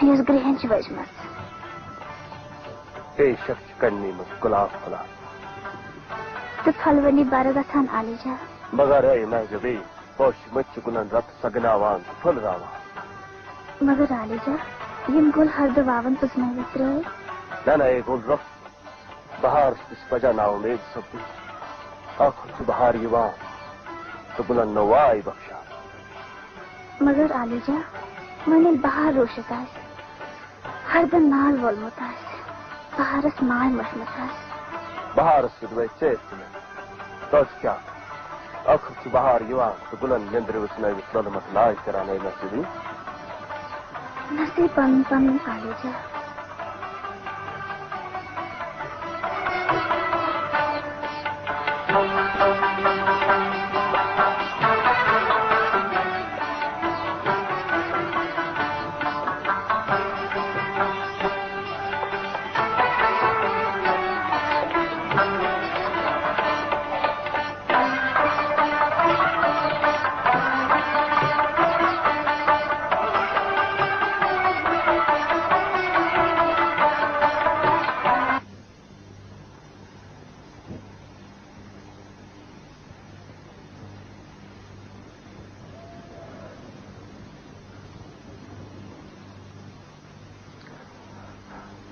یۄس گرٛہن چھِ ؤجمٕژ۔ بے شک چھِ کَننی منٛز گۄلاب پھۄلان۔ تہٕ پھۄلوٕنی بَرٕ گژھان عالیجا۔ مگر اے محجوبی، پوشہِ مٔتۍ چھِ گُلن رتہٕ سگناوان تہٕ پھٔلراوان۔ مگر عالیجا، یِم گُل ہردٕ واوَن پُزنٲوِتھ ترٛٲے۔ نہ نہ، اے گُل روٚف، بہارس تہِ چھِ وجہ ناوُمید سپدُن۔ ٲخٕر چھُ بہار یِوان تہٕ گُلن نوٚو آے بخشان۔ مگر عالیجا، وۄنۍ ییٚلہِ بہار روٗشِتھ آسہِ، ہردن نار وولمُت آسہِ، بہارس ماے مٔشمٕژ آسہِ۔ بہارس سۭتۍ وٲتۍ ژیر تہِ مےٚ۔ توتہِ کیٛاہ؟ ٲخٕر چھُ بہار یِوان تہٕ گُلن نیٚنٛدرِ وٕژھنٲوِتھ لولہٕ مۄکھ ناے کران، اے نصیٖبٕنۍ۔ نصیٖب پنُن پنُن عالیجا۔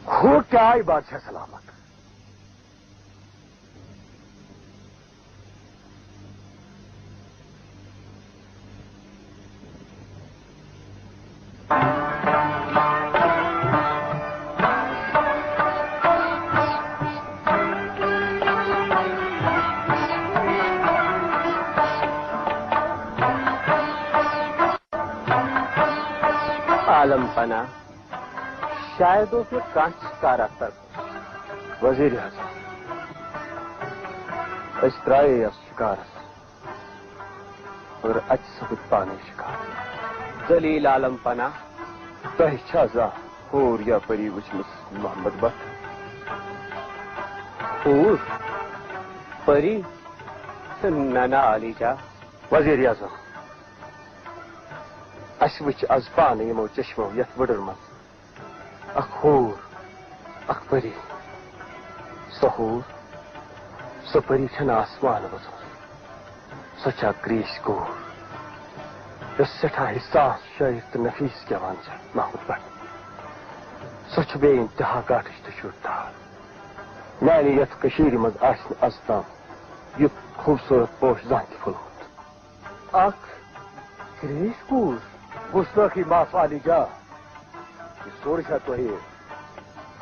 ہو کیٛاہ آے بادشاہ سلامت؟ عالم پناہ، شاید اوس مےٚ کانٛہہ شِکار اَتھ طرفہٕ۔ وزیر اعظم، أسۍ ترٛایے یَتھ شِکارَس، مگر اَتہِ سپٕدۍ پانَے شِکار۔ ذلیل عالم پناہ۔ تۄہہِ چھا زانٛہہ حور یا پری وٕچھمٕژ محمد بٹ؟ حور؟ پری؟ نہ، نہ، عالیجا۔ وزیر اعظم، اَسہِ وٕچھ از پانہٕ یِمو چشمو یَتھ وٕڈٕر منٛز اکھ حور، اکھ پری۔ سۄ حور، سۄ پری چھَنہٕ آسمان ؤژھمٕژ۔ سۄ چھےٚ اکھ گریس کوٗر، یۄس سٮ۪ٹھاہ حساس، شٲعر تہٕ نفیس گٮ۪وان چھےٚ، محمد بٹ۔ سۄ چھےٚ بے انتہا گاٹٕج تہٕ شُر دار۔ میانہِ یَتھ کٔشیٖرِ منٛز آسہِ نہٕ از تام یُتھ خوٗبصوٗرت پوش زانٛہہ تہِ پھوٚلمُت۔ اکھ گریس کوٗر۔ گُستٲخی معاف عالیجا۔ یہِ سورُے چھا تۄہہِ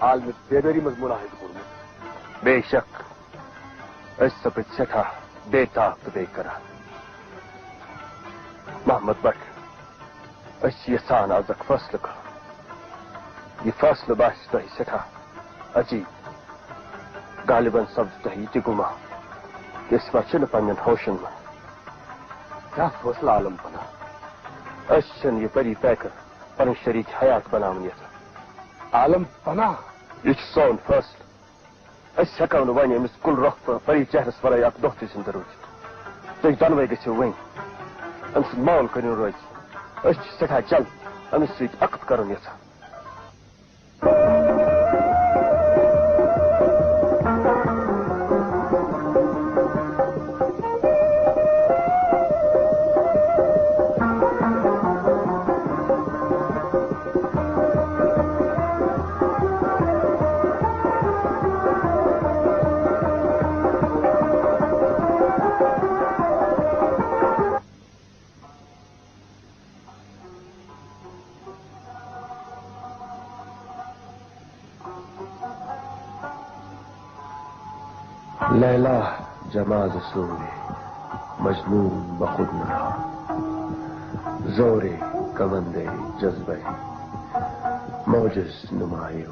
عالمِ بیدٲری منٛز مُلاحظہٕ کوٚرمُت؟ بے شک۔ أسۍ سپٕدۍ سٮ۪ٹھاہ بے تاب تہٕ بے قرار۔ محمد بٹ، أسۍ چھِ یژھان از اکھ فٲصلہٕ کرُن۔ یہِ فٲصلہٕ باسہِ تۄہہِ سٮ۪ٹھاہ عجیب۔ غالباً سپدِ تۄہہِ یہِ تہِ گُمان کہِ أسۍ ما چھِنہٕ پننٮ۪ن ہوشن منٛز۔ کیٛاہ فٲصلہٕ عالم پناہ؟ أسۍ چھِنہٕ یہِ پری پیکر پنٕنۍ شریٖک حیات بناوٕنۍ یژھان۔ عالم پناہ؟ یہِ چھُ سون فٲصلہٕ۔ أسۍ ہٮ۪کو نہٕ وۄنۍ أمِس کُل رۄخ تہٕ پری چہرس ورٲے اکھ دۄہ تہِ زِندٕ روٗزِتھ۔ تُہۍ دۄنوَے گٔژھِو وۄنۍ أمۍ سُنٛد مول کٔرِو رٲضی۔ أسۍ چھِ سٮ۪ٹھاہ جلد أمِس سۭتۍ عقد کرُن یژھان۔ لیلا جماز سوی، مجنون بخود نرا، زورے کمندے جذبے، موجز نمایو۔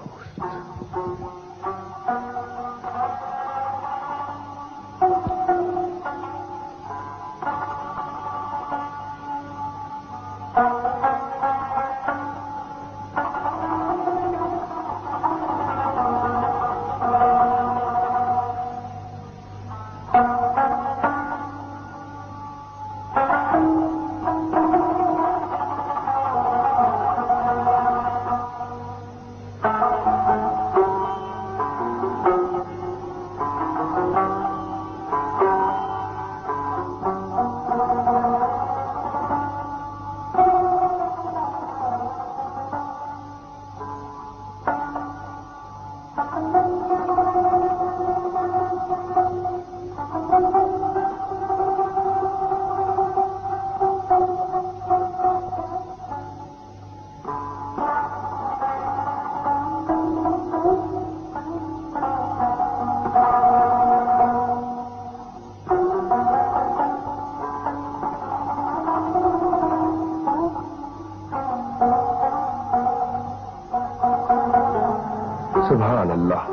سبحان اللہ۔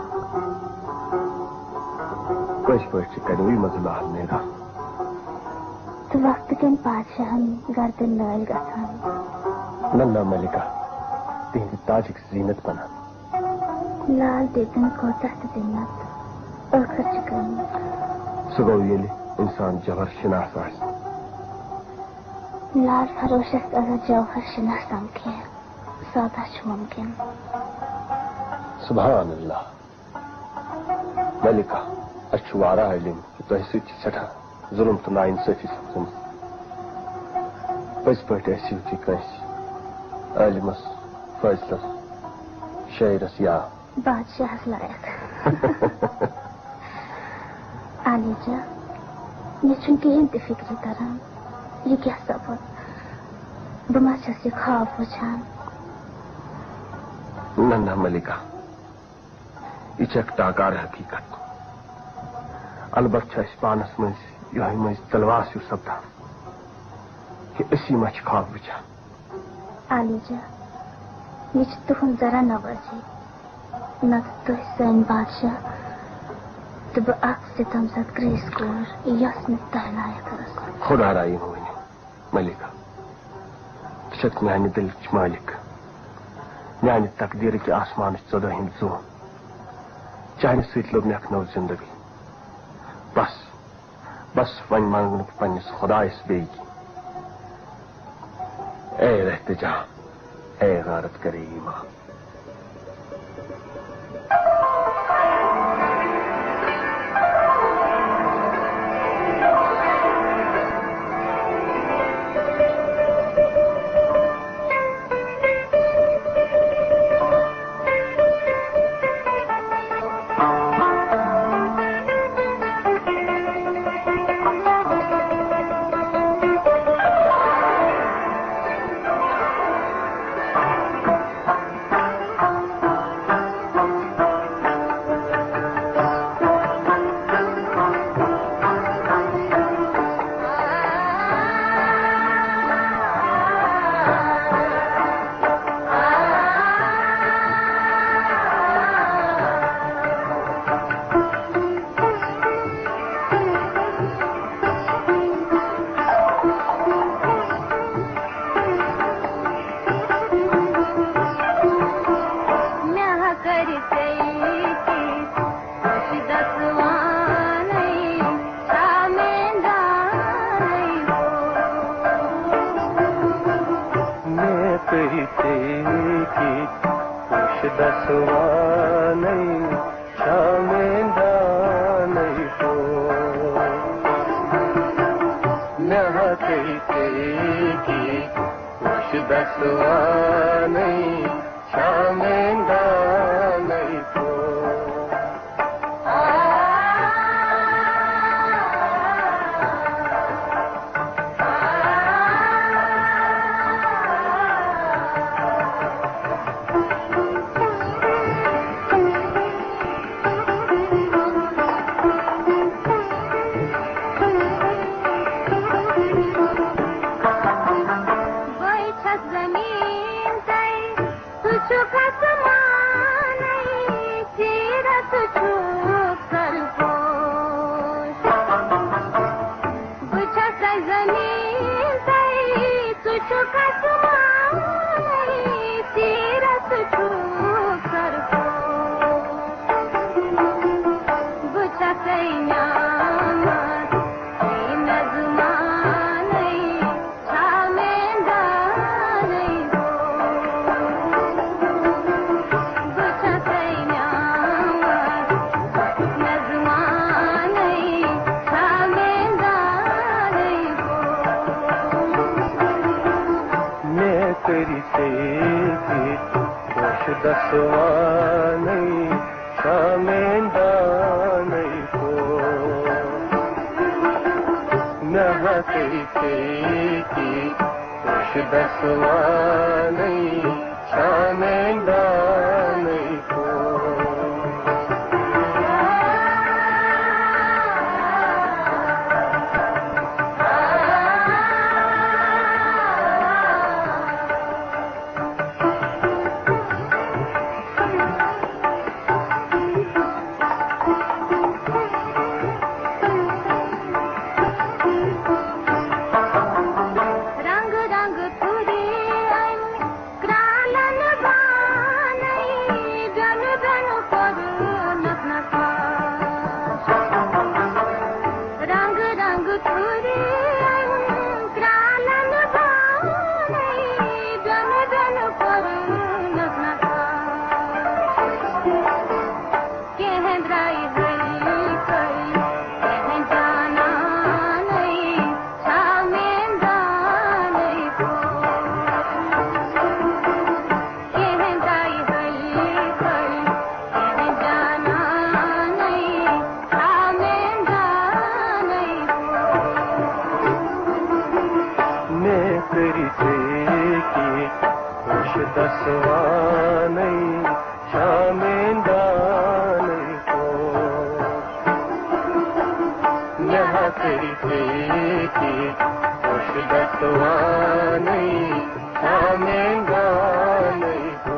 پٔزۍ پٲٹھۍ چھِ کنوٕے منٛز لال نیران۔ تہٕ وقتہٕ کٮ۪ن بادشاہن گردن نٲلۍ گژھان۔ نہ، نہ ملکہ، تِہنٛدِ تاجٕکۍ زیٖنت بنان۔ لال دیدن کۭژاہ تہِ زینت، ٲخر چھِ قۭمت۔ سُہ گوٚو ییٚلہِ انسان جوہر شناس آسہِ۔ لال فروشس اگر جوہر شناس سمکھِ، سودا چھُ ممکن۔ سبحان اللہ۔ ملکہ، اسہِ چھُ واریاہ علم زِ تۄہہِ سۭتۍ چھِ سٮ۪ٹھاہ ظلم تہٕ ناانصٲفی سپدمٕژ۔ پٔزۍ پٲٹھۍ ٲسِو تُہۍ کٲنٛسہِ عٲلمس، فٲضلس، شٲعرس یا بادشاہس لایق۔ عالیجا، مےٚ چھُنہٕ کِہیٖنۍ تہِ فِکرِ تران۔ یہِ کیٛاہ سپُد؟ بہٕ ما چھَس یہِ خواب وٕچھان؟ نہ، نہ ملکہ، یہِ چھِ اکھ ٹاکار حقیٖقت۔ البتہ چھُ اَسہِ پانس مٔنٛزۍ یِہوٚے مٔنٛزۍ تلواس ہیوٗ سپدان کہِ أسی ما چھِ خواب وٕچھان۔ عالیجا، یہِ چھِ تُہُنٛد ذرا نوٲزی، نتہٕ تُہۍ سٲنۍ بادشاہ تہٕ بہٕ اکھ ستم زد گریٖس کور، یۄس نہٕ تۄہہِ لایق ٲس۔ خۄدا رایہِ مہٕ ؤنِو ملکہ، ژٕ چھکھ میانہِ دِلٕچ مٲلِک، میانہِ تقدیٖرٕکہِ آسمانٕچ ژۄدٲہِم زوٗن۔ چانہِ سۭتۍ لوٚب مےٚ اکھ نٔو زندگی۔ بس، بس وۄنۍ منٛگہٕ نہٕ بہٕ پننِس خۄدایس بیٚیہِ کینٛہہ۔ اے رہتِ جان، اے غارت کرے ایمان۔ تٔتی کی وُچھ دسوانَے شامین دانَے کو۔ بہٕ چھَس زٔمیٖن تہٕ ژٕ چھُکھ آسمانٕے، سیٖرت چھُکھ سرپوش۔ بہٕ چھَسَے زٔمیٖن تہٕ ژٕ چھُکھ آسمانٕے، سیٖرت چھُکھ سرپوش۔ بہٕ چھَسَے نعمت، اے میزبانٕے، چھا میندانٕے گوٚو؟ بہٕ چھَسَے نعمت، میزبانٕے، چھا میندانٕے گوٚو؟ مےٚ کٔرۍ ژےٚ تہِ خۄش دسوانٕے، شامین دانَے کو۔ مےٚ ہا کٔرۍ ژےٚ تہِ خۄش دسوانٕے، شامین دانَے کو۔ رنگ رنگ تھُرِ اَمہِ کرٛالن بانَے، بیوٚن بیوٚن کوٚرُن نقاش۔ رنگ رنگ تھُرِ اَمہِ کرٛالن بانَے، بیوٚن بیوٚن کوٚرُن نقاش۔ کینٛہہ درٛایہِ ہلکَے، کینٛہہ جانانَے، شامین دانَے کو۔ کینٛہہ درٛایہِ ہلکَے، کینٛہہ جانانَے، شامین دانَے کو۔ مےٚ کٔرۍ ژےٚ کینٛہہ خۄش دسوانَے، شامین دانَے کو۔ مےٚ ہا کٔرۍ ژےٚ تہِ خۄش دسوانَے، شامین دانَے کو۔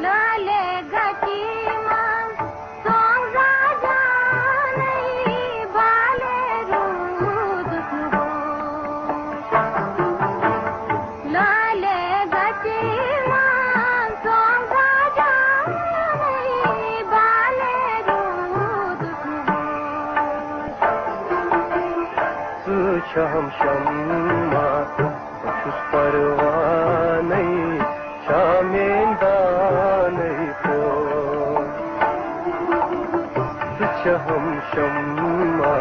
لالے گٹی منٛز سونگ زاجانٕے، بالے روٗدُس نہٕ ہوش۔ لالے گٹی منٛز سونگ زاجانٕے، بالے روٗدُس نہٕ ہوش۔ ژٕ چھَہَم شمع، بہٕ چھُس پروانَے، شامین دانَے کو۔ ژٕ چھَہَم شمع،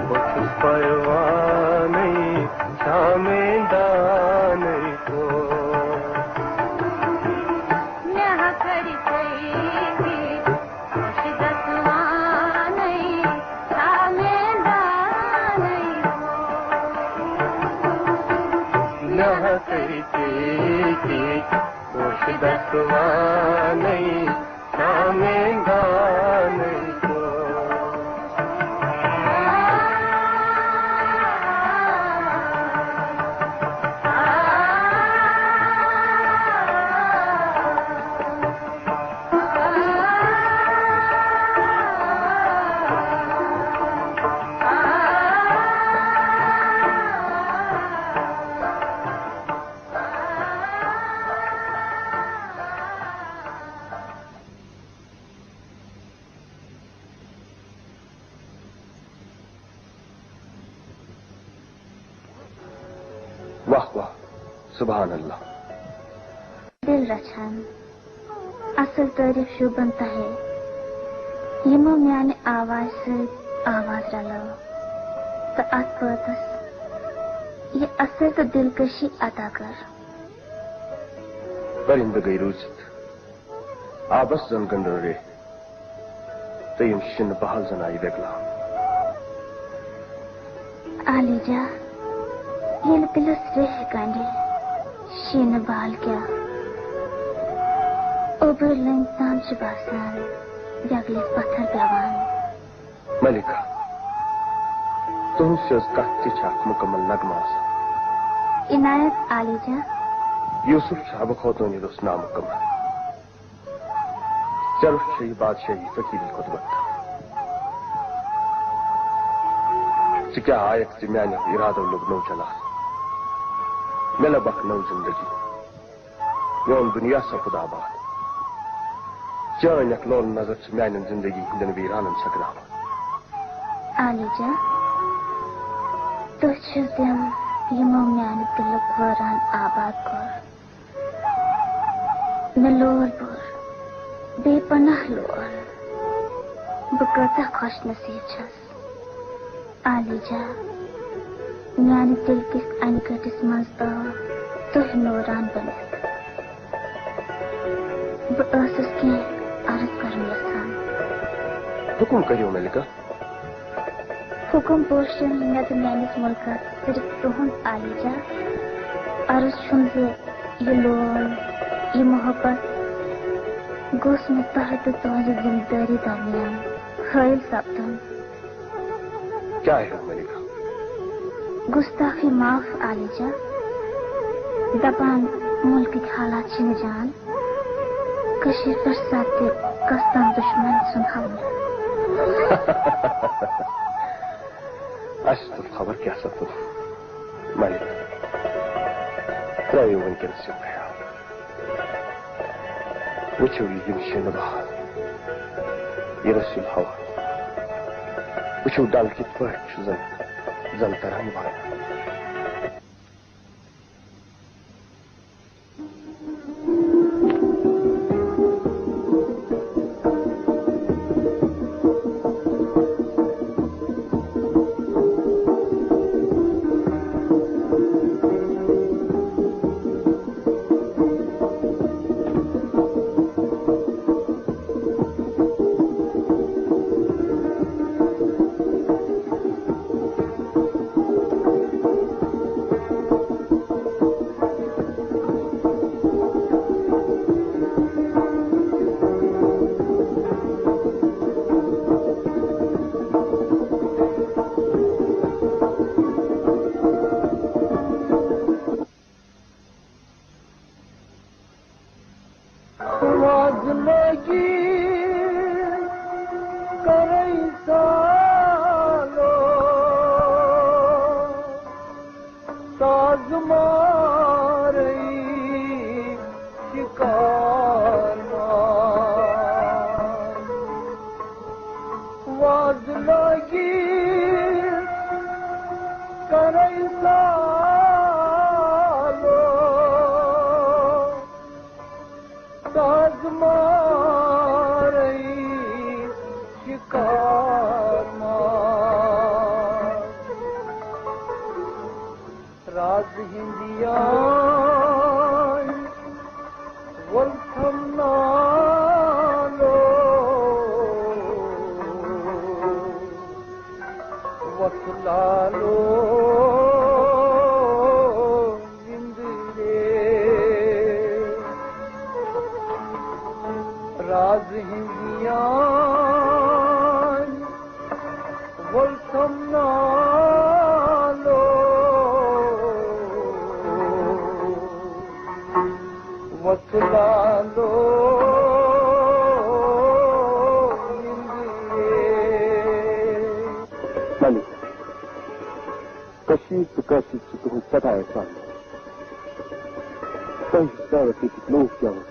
بہٕ چھُس پروانَے، شامین دانَے کو۔ مےٚ ہا کٔرۍ ژےٚ خۄش دسوانَے، شامین دانَے۔ مےٚ ہا کٔرۍ ژےٚ تہِ خۄش دسوانَے، شامین دانَے۔ واہ واہ، سبحان اللہ۔ دل رچھان۔ اصل تعریف شوٗبن تۄہے، یِمو میانہِ آوازِ سۭتۍ آواز رلٲو تہٕ اتھ بٲتس یہِ اثر تہٕ دلکشی عطا کٔر۔ پرندٕ گٔے روٗزِتھ، آبس زن گنڈن ریٚہہ، تہٕ یِم شِنہٕ بحل زن آیہِ وٮ۪گلاونہٕ۔ عالیجا، ییٚلہِ دِلس ریٚہہ گنڈِ، شیٖنہٕ بال کیٛاہ، اوٚبُر لٔنٛگۍ تام چھِ باسان جگلِس پتھر پٮ۪وان۔ ملکہ، تُہٕنٛز سیٚز کتھ تہِ چھِ اکھ مُکمل نغمہٕ آسان۔ عنایت عالیجا۔ یوسف چھُ حبہٕ خوتوٗنہِ روٚس نامُکمل۔ ژےٚ روٚٹ چھےٚ یہِ بادشٲہی فقیٖری کھۄتہٕ بدتر۔ ژٕ کیٛاہ آیکھ زِ میٛانیو اِرادو لوٚگ نوٚو جلال؟ مےٚ لٔب اکھ نٔو زندگی۔ میون دُنیا سپُد آباد۔ چٲنۍ اکھ لولہٕ نظر چھِ میٛانٮ۪ن زندگی ہٕنٛدٮ۪ن ویٖرانن سکراوان۔ عالیجا، تُہۍ چھِو تِم، یِمو میٛانہِ دِلُک وٲران آباد کوٚر۔ مےٚ لول بوٚر، بے پناہ لول۔ بہٕ کۭژاہ خۄش نصیٖب چھَس۔ عالیجا، میٛانہِ دِلہٕ کِس انہِ گٔٹِس منٛز آو تُہۍ نوران بٔنِتھ۔ بہٕ ٲسٕس کینٛہہ عرض کرُن یژھان۔ حُکُم کٔرِو ملکہ۔ حُکُم پوشن مےٚ تہٕ میٛٲنِس مُلکس صرف تُہُنٛد عالیجا۔ عرض چھُم زِ یہِ لول، یہِ محبت گوٚژھ نہٕ تۄہہِ تہٕ تُہٕنٛزِ ذمہٕ دٲری درمیان حٲیِل سپدُن۔ کیٛاہ ہیوٚت ملکہ؟ گُستاخی معاف عالیجا۔ دپان مُلکٕکۍ حالات چھِنہٕ جان۔ کٔشیٖرِ پٮ۪ٹھ سپدِ کستام دُشمن سُنٛد حملہٕ۔ اَسہِ تُل خبر کیٛاہ سا تُل۔ ملکہ، ترٛٲیِو وٕنکیٚنس یہِ خیال۔ وٕچھِو یہِ یِم شِنہٕ بہار، یہِ رٔسیٖل ہوا۔ وٕچھِو ڈل کِتھ پٲٹھۍ چھُ زن، زن تران وایان۔ آواز لگی کرے سالو، ساز مارے شکار مار۔ واز لگی کرے سالو، ساز مارے شکار مار۔ راز ہندیان ول تھم نالو، وتھ لالو۔ زندگی راز ہندیان ول تھم نالو، وتھ لالو۔ زندگی ملک، کشیٖر تہٕ کٲشِر چھِ تُہٕنٛز سدا احسان۔ تۄہہِ چھُ سٲرِس ییٚتِکۍ لوٗکھ گٮ۪وان۔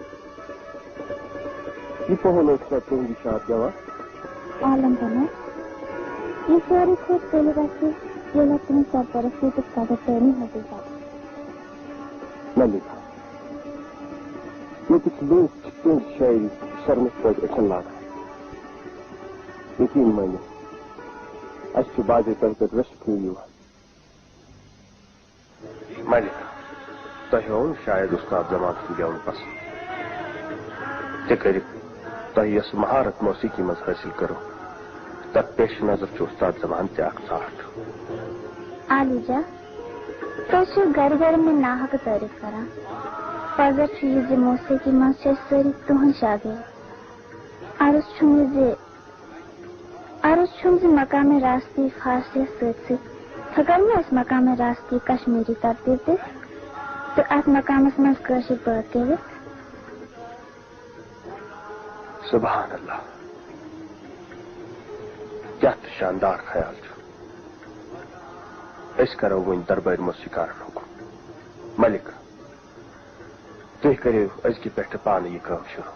یہِ پوٚہَل اوس سا تُہٕنٛدِ شاد گٮ۪وان؟ عالم بنو، یہِ سورُے کھوٚت تیٚلہِ وَسہِ، ییٚلہِ تُہٕنٛز سرپرستی تہٕ قدر دٲنی حٲصِل سپدِ۔ ملکہ، ییٚتِکۍ لوٗکھ چھِ تِہنٛز شٲعری شرمٕچ پٲٹھۍ أچھن لاگان۔ یقیٖن مٲنِو، اَسہِ چھُ بعضے تۄہہِ پٮ۪ٹھ رٔشک ہیوٗ یِوان۔ ملکہ، تۄہہِ ہووُن شاید اُستاد زمان سُنٛد گٮ۪وُن پسنٛد۔ تہِ کٔرِتھ تۄہہِ یۄس مہارت موسیقی منٛز حٲصِل کٔرٕو، تَتھ پیش نظر چھُ اُستاد زمان تہِ اکھ ژاٹھ۔ عالی جان، تُہۍ چھِو گرِ گرِ مےٚ ناحق تعریف کران۔ پزر چھُ یہِ زِ موسیقی منٛز چھِ أسۍ سٲری تُہنٛدۍ شاگرد۔ عرض چھُم یہِ زِ عرض چھُم زِ مقام راستی فارسیَس سۭتۍ سۭتۍ پھٕکر مہ اَسہِ مقام راستی کشمیری ترتیب دِتھ تہٕ اَتھ مقامس منٛز کٲشِر بٲتھ گٮ۪وِتھ۔ سبحان اللہ، کیٛاہ تہٕ شاندار خیال چھُ۔ أسۍ کرو وۄنۍ دربٲرۍ موسیقارن حُکم۔ ملک، تُہۍ کٔرِو أزکہِ پٮ۪ٹھٕ پانہٕ یہِ کٲم شروٗع۔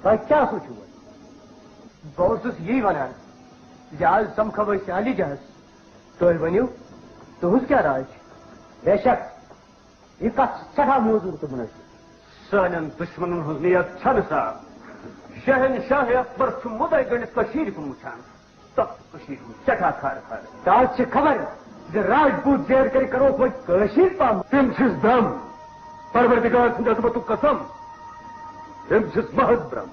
تۄہہِ کیٛاہ سوٗنٛچِو وۄنۍ؟ بہٕ اوسُس یی وَنان زِ آز سَمکھو أسۍ علی جہس۔ تُہۍ ؤنِو، تُہٕنٛز کیٛاہ راے چھِ؟ بے شک، یہِ کَتھ چھِ سٮ۪ٹھاہ موزوٗر تہٕ مُنٲسِب۔ سانٮ۪ن دُشمَنَن ہٕنٛز نیت چھَنہٕ صاف۔ شہنشاہ اکبر چھُ مُدعے گٔنٛڈِتھ کٔشیٖرِ کُن وٕچھان۔ تَتھ چھُ کٔشیٖرِ ہُنٛد سٮ۪ٹھاہ خارٕ خارٕ۔ تَس چھِ خبر زِ راجپوٗت زیر کٔرِتھ کَرو توتہِ کٲشِر پَہم۔ تٔمۍ چھِس برٛم، پروردگار سٕنٛدِ عظمتُک قسم، تٔمۍ چھِس محض برٛم۔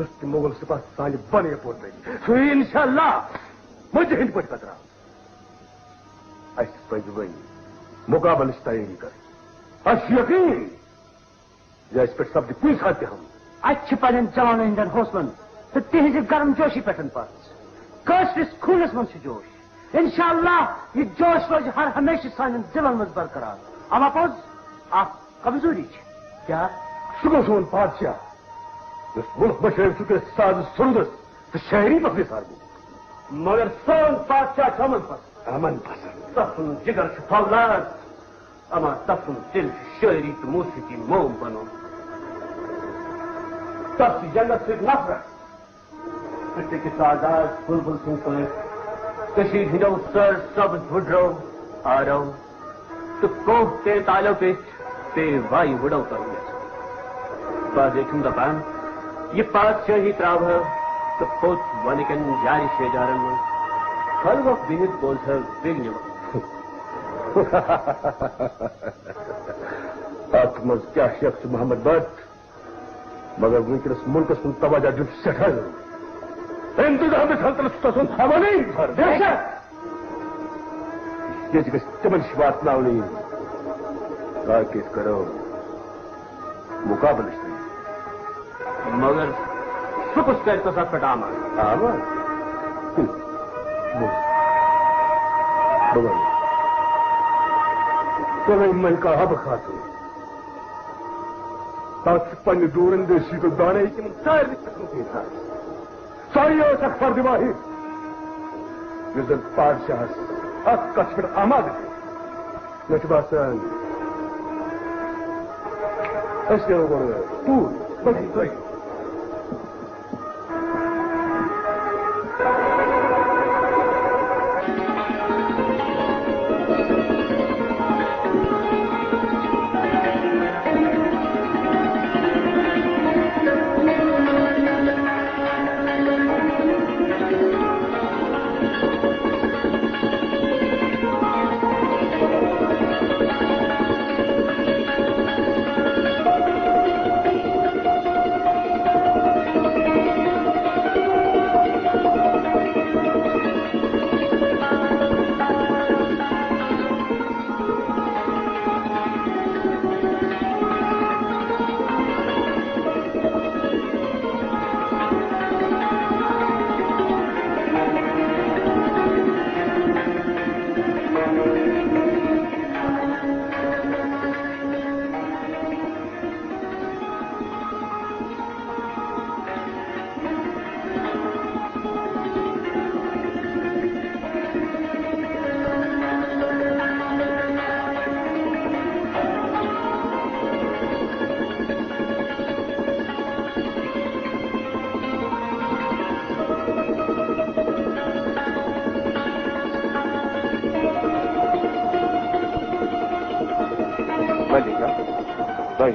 یُس تہِ مغل سپاہ سانہِ بۄنہٕ یَپور تَرِ، سُہ یِیہِ انشاءاللہ مٔجہِ ہٕنٛدۍ پٲٹھۍ کتراونہٕ۔ اَسہِ پَزِ وۄنۍ مُقابلٕچ تیٲری کَرٕنۍ۔ اَسہِ چھُ یقیٖن زِ اَسہِ پٮ۪ٹھ سپدِ کُنہِ ساتہٕ تہِ حملہٕ۔ اَتہِ چھِ پنٛنٮ۪ن جوانن ہٕنٛدٮ۪ن حوصلن تہٕ تِہنٛزِ گرم جوشی پٮ۪ٹھ پَژھ۔ کٲشرِس خوٗنس منٛز چھُ جوش۔ انشاءاللہ یہِ جوش روزِ ہر ہمیشہٕ سانٮ۪ن دِلن منٛز برقرار۔ اما پوٚز، اکھ کمزوری چھِ۔ کیٛاہ؟ سُہ گوٚو سون پادشاہ، یُس مُلک بشٲوِتھ چھُ کٔرِتھ سازٕ سرودس تہٕ شٲعری پکھرِ سار گوٚو۔ مگر سون پادشاہ چھُ امن پسند۔ امن پسند۔ تسُنٛد جگر چھُ فولاد، اما تسُنٛد دِل چھُ شٲعری تہٕ موسیقی موم بنومُت۔ تس چھُ جنت سۭتۍ نفرت۔ تہٕ ٹِکہِ ساز آز بُلبُل سٕنٛدۍ پٲٹھۍ کٔشیٖرِ ہٕنٛدیو سر سبز وُڈرو آرو تہٕ کوہ تینتالیو پیٚٹھۍ پے وایہِ وُڈو کرو یژھان۔ بعضے چھُم دپان، یہِ پادشٲہی ترٛاوہو تہٕ پوٚت وَنہٕ کٮ۪ن یارِ شیجارن منٛز خلوت بِہِتھ بوزہو وِگنہِ وقت۔ اتھ منٛز کیٛاہ شک چھُ محمد بٹ؟ مگر وٕنکیٚنس مُلکس کُن توجہ دیُن چھُ سٮ۪ٹھاہ ضروٗری۔ انتظام سلطنت چھُ تسُنٛد حوالے فرض۔ بے شک۔ ییٚتہِ گژھِ تِمن نِش واتناونہٕ یِنۍ، تاکہِ أسۍ کرو مُقابلٕچ تیٲری۔ مگر سُہ کُس کرِ تس اتھ پٮ۪ٹھ آماد؟ آماد؟ بہٕ، بہٕ وَنہٕ۔ تۄہہِ ملکہ حبہٕ خاتوٗن۔ تَس چھِ پننہِ دوٗر اندیشی تہٕ دانٲیی تِمن سارنٕے قٕسمٕچ آسان۔ سۄے ٲس اکھ فرد واحد، یُس زن پادشاہس اتھ کتھِ پٮ۪ٹھ آمادٕ کرِ۔ مےٚ چھُ باسان، أسۍ نیرو گۄڈٕ توٗرۍ۔ پٔکِو، پٔکِو۔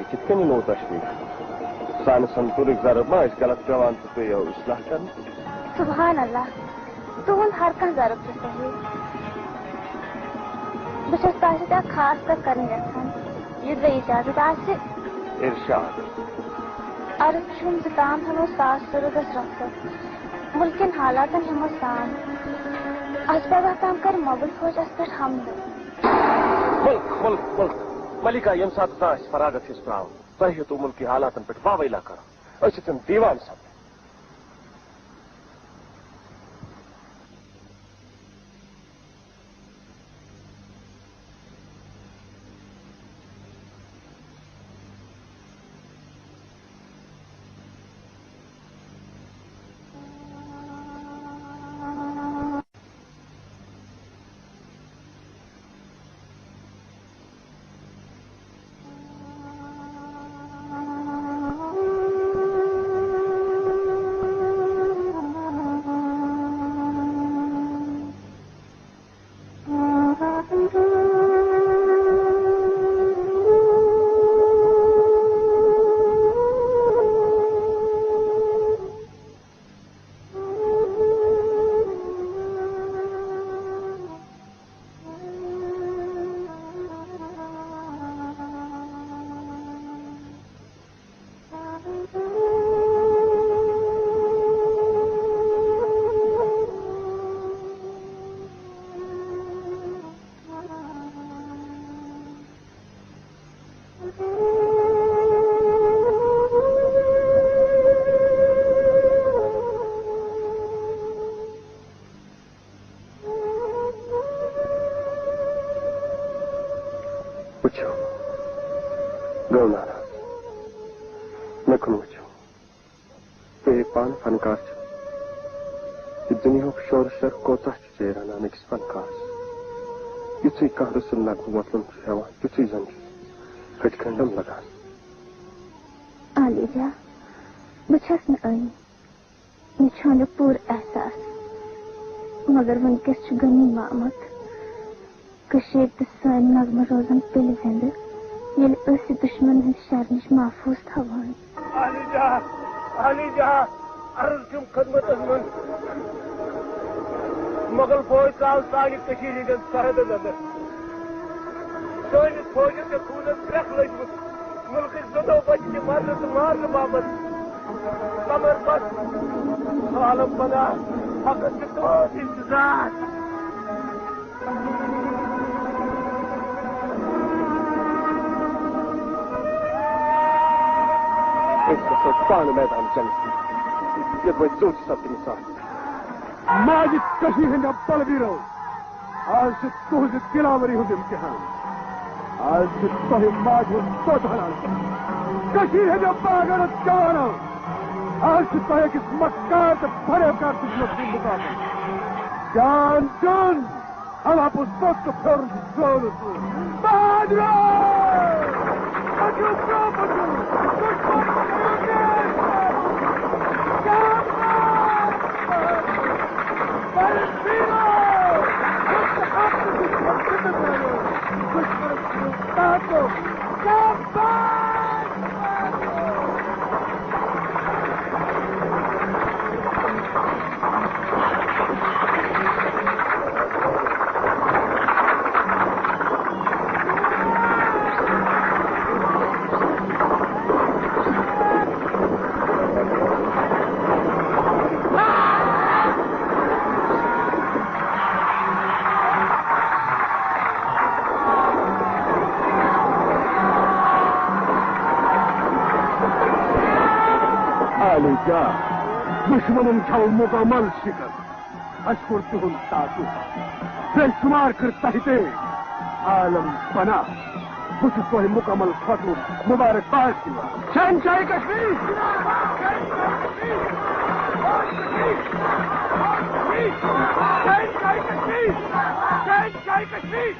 کِتھ کٔنۍ نوٚو تشریٖف؟ سانہِ سنتوٗرٕکۍ ضرب ما ٲسۍ غلط پٮ۪وان تہٕ پیٚیو اصلاح کرنہٕ؟ سبحان اللہ، تُہُنٛد ہر کانٛہہ ضرب چھُ صحیح۔ بہٕ چھَس تۄہہِ سۭتۍ اکھ خاص کتھ کرٕنۍ یژھان، یہِ تۄہہِ اجازت آسہِ۔ ارشاد۔ عرض چھُم زِ تام ہٮ۪مو ساس سُرٕ گژھ رۄخصت۔ مُلکٮ۪ن حالاتن ہٮ۪مو سان۔ از پگاہ تام کرِ مغل فوج اَسہِ پٮ۪ٹھ حملہٕ۔ مُلک، مُلک، مُلک۔ ملکہ، ییٚمہِ ساتہٕ کانٛہہ اَسہِ فراغت ہِس ترٛاوان، تۄہہِ ہیوٚتوٕ مُلکی حالاتن پٮ۪ٹھ واویلا کرُن۔ أسۍ چھِ تِم دیوان سپدان۔ وٕچھِو، گوٚو ناراض۔ مےٚ کُن وٕچھِو۔ تُہۍ پانہٕ فنکار چھِو۔ یہِ دُنیاہُک شور شر کوتاہ چھُ ژیر انان أکِس فنکارس۔ یُتھُے کانٛہہ رٕژ نغمہٕ وۄتلُن چھُ ہٮ۪وان، تیُتھُے زن چھُ ہٹۍ کھنڈم لگان۔ عالیجا، بہٕ چھَس نہٕ أنۍ۔ مےٚ چھُ اَمیُک پوٗرٕ احساس، مگر وٕنکیٚس چھُ غنی محمد۔ کٔشیٖر تہٕ سٲنۍ نغمہٕ روزن تیٚلہِ زِندٕ، ییٚلہِ أسۍ یہِ دُشمن ہٕنٛدِ شرٕ نِش محفوٗظ تھاوہون۔ عالیجا، عالیجا، عرض چھُم خدمتس منٛز۔ مغل فوج ژاو سانہِ کٔشیٖرِ ہٕنٛدٮ۪ن سرحدن اندر۔ سٲنِس فوجس چھےٚ خوٗنس گرٛٮ۪کھ لٔجمٕژ۔ مُلکٕکۍ زٕتووُہ بچہِ تہِ مرنہٕ تہٕ مارنہٕ باپتھ۔ مگر بس، عالم پناہ، حقس چھُ تُہُنٛد انتظار۔ أسۍ گژھو پانہٕ میدان جنگس منٛز، یوٚدوَے ژوٚٹ سپدِ مِثال۔ ماجہِ کٔشیٖرِ ہٕنٛدٮ۪و بلویرو، آز چھُ تُہٕنٛزِ دِلاوری ہُنٛد امتحان۔ آز چھُ تۄہہِ ماجہِ ہُنٛد دۄد حلال کرُن۔ کٔشیٖرِ ہٕنٛدٮ۪و باغہٕ جوانو، آز چھُ تۄہہِ أکِس مکار تہٕ فریب کار دُشمن سُنٛد مُقابلہٕ۔ جان دیُن، خلاف اوس پوٚت تہٕ پھیورُن چھُ زٲلہٕ سُنٛد۔ بہادرو! پٔکِو برٛونٛہہ پٔکِو! دُشمن کٔرِو نیر! شاباش! عالی جان، دشمنن چھو مکمل شکست۔ اسہِ کوٚر تُہُنٛد تعاقب۔ بے شمار کٔر تۄہہِ تہِ عالم پناہ۔ بہٕ چھُس تۄہہِ مکمل کھوژنُک مبارک باد دِوان۔ شہنشاہ کشمیر! شہنشاہ کشمیر! شہنشاہ کشمیر! شہنشاہ کشمیر!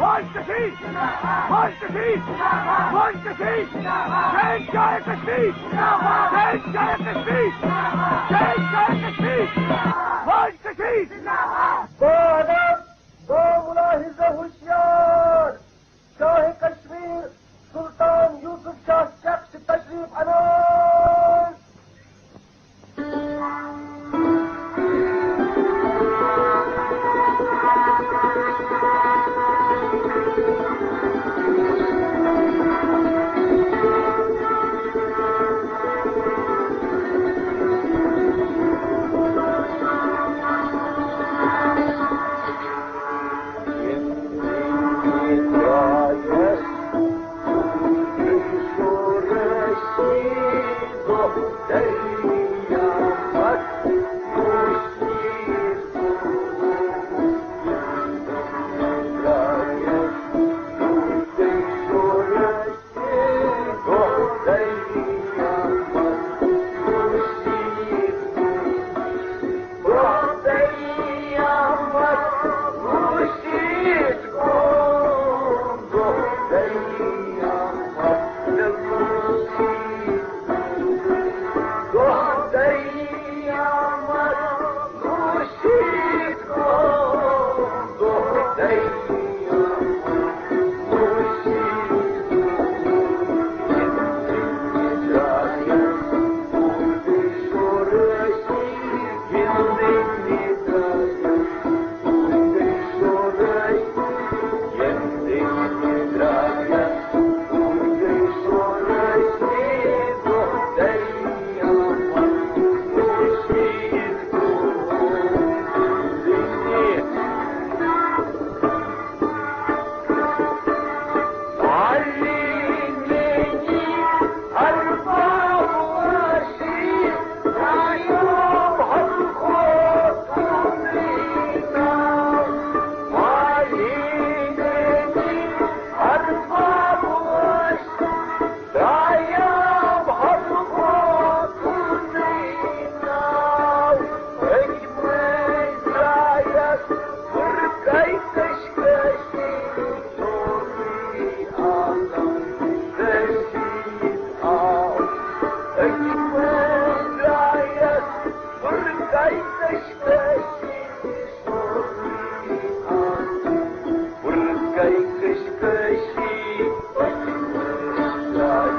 شہنشاہ کشمیر! شہنشاہ کشمیر! با ادب، با ملاحظہ ہوشیار، شاہ کشمیر سلطان یوسف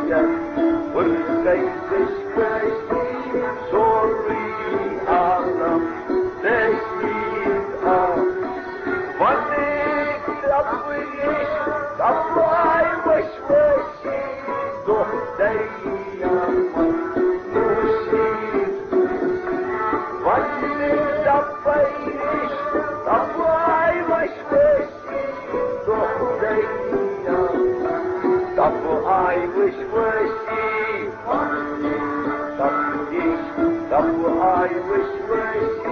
ورگے دشکشی سورُے عالم تٔتھی آو۔ وَنٕکۍ دَپہٕ یِش دَپہٕ آے وٕچھ وٕچھ دۄہ دٔریاوَس نوٗشِتھ۔ وَنٕکۍ دَپہٕ یِش دَپہٕ آے وٕچھ وٕچھ دۄہ دٔریاوَس، دَپہٕ آے وٕچھ وٕچھ۔ دَپہٕ یِش دَپہٕ آے وٕچھ وٕچھ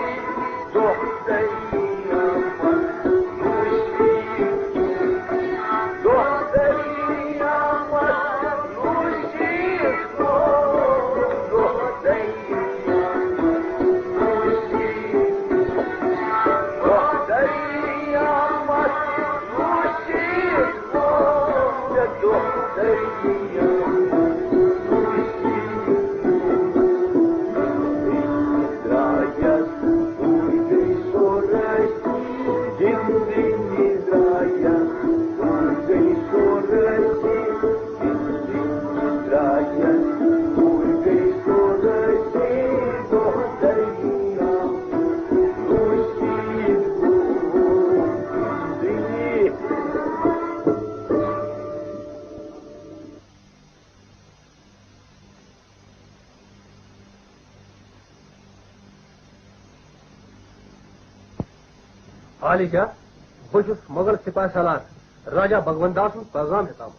دۄہ دٔریاوَس نوٗشِتھ۔ دۄہ دٔریاوَس نوٗشِتھ۔ دۄہ دٔریاوَس نوٗشِتھ۔ دۄہ دٔریاوَس نوٗشِتھ۔ عالجہ، بہٕ چھُس مغل سپاہ سالار راجا بھگوان داس سُنٛد پیغام ہیٚژمٕژ۔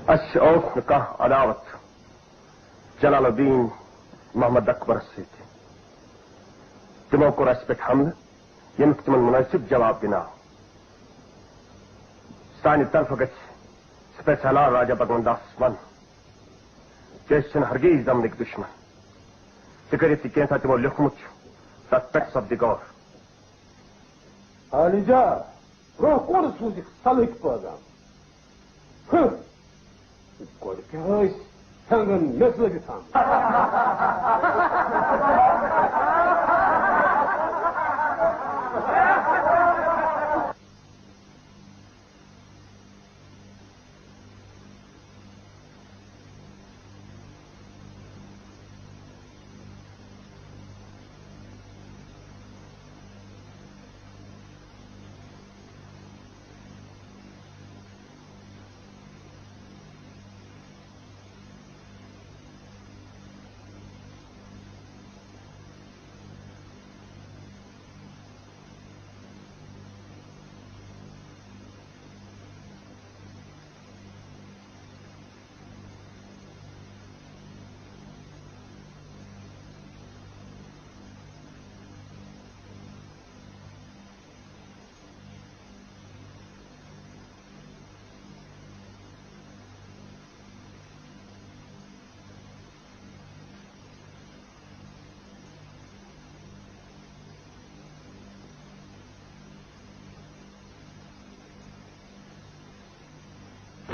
اسہِ اوس نہٕ کانٛہہ عداوت جلال الدین محمد اکبرس سۭتۍ۔ تِمو کوٚر اسہِ پٮ۪ٹھ حملہٕ، ییٚمیُک تِمن مُنٲسِب جواب دِنہٕ آو۔ سانہِ طرفہٕ گژھِ سپیسالار راجا بھگوان داسس ونُن، کیازِ چھِنہٕ ہرگیز دمنٕکۍ دُشمن۔ تہِ کٔرِتھ تہِ کینٛژھا تِمو لیوٗکھمُت چھُ، تتھ پٮ۪ٹھ سپدِ غور۔ عالجہ، برونٛہہ کُن سوٗزِکھ صلحٕکۍ پٲغام۔ ہہ! گۄڈٕ کیٛاہ ٲسۍ ہٮ۪نٛگن مےٚ ژٲلِتھ آمٕتۍ؟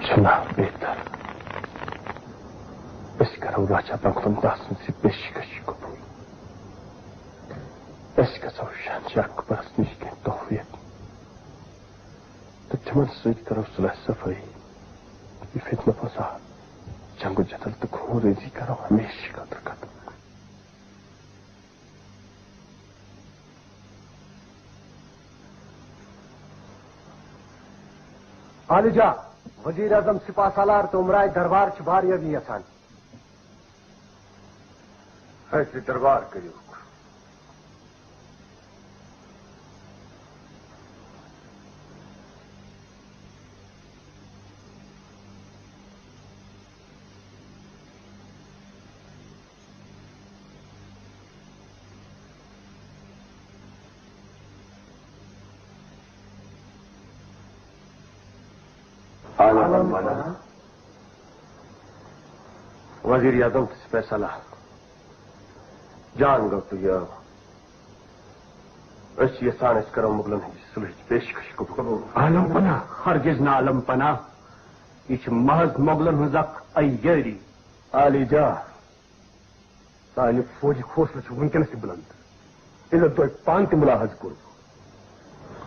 چھُنہ بہتر؟ أسۍ کرو راجا بھگوان داس سٕنٛز یہِ پیشکش قبول۔ أسۍ گژھو شہنشاہ اکبرس نِش کینٛہہ تحفہٕ ہٮ۪تھ تہٕ تِمن سۭتۍ کرو صلح صفٲیی۔ یہِ فتنہٕ فساد، جنگ و جدل تہٕ خون ریزی کرو ہمیشہٕ خٲطرٕ ختم۔ عالجہ، وزیر اعظم سپاہ سالار تہٕ عمرائے دربار چھِ واریاہ یژھان۔ حیث دربار کٔرِو۔ عالم پناہ، وزیر اعظم تہٕ سپہ سالار، جان گوٚو تُہۍ یٲو۔ أسۍ چھِ یژھان أسۍ کرو مغلن ہٕنٛدِ صلحٕچ پیشکش قبول۔ عالم پناہ۔ ہرگز نہٕ عالم پناہ، یہِ چھِ محض مغلن ہٕنٛز اکھ عیٲری۔ عالی جا، سانہِ فوجی حوصلہٕ چھُ وٕنکیٚنس تہِ بُلند، ییٚلہِ زن تۄہہِ پانہٕ تہِ مُلاحظہٕ کوٚروٕ۔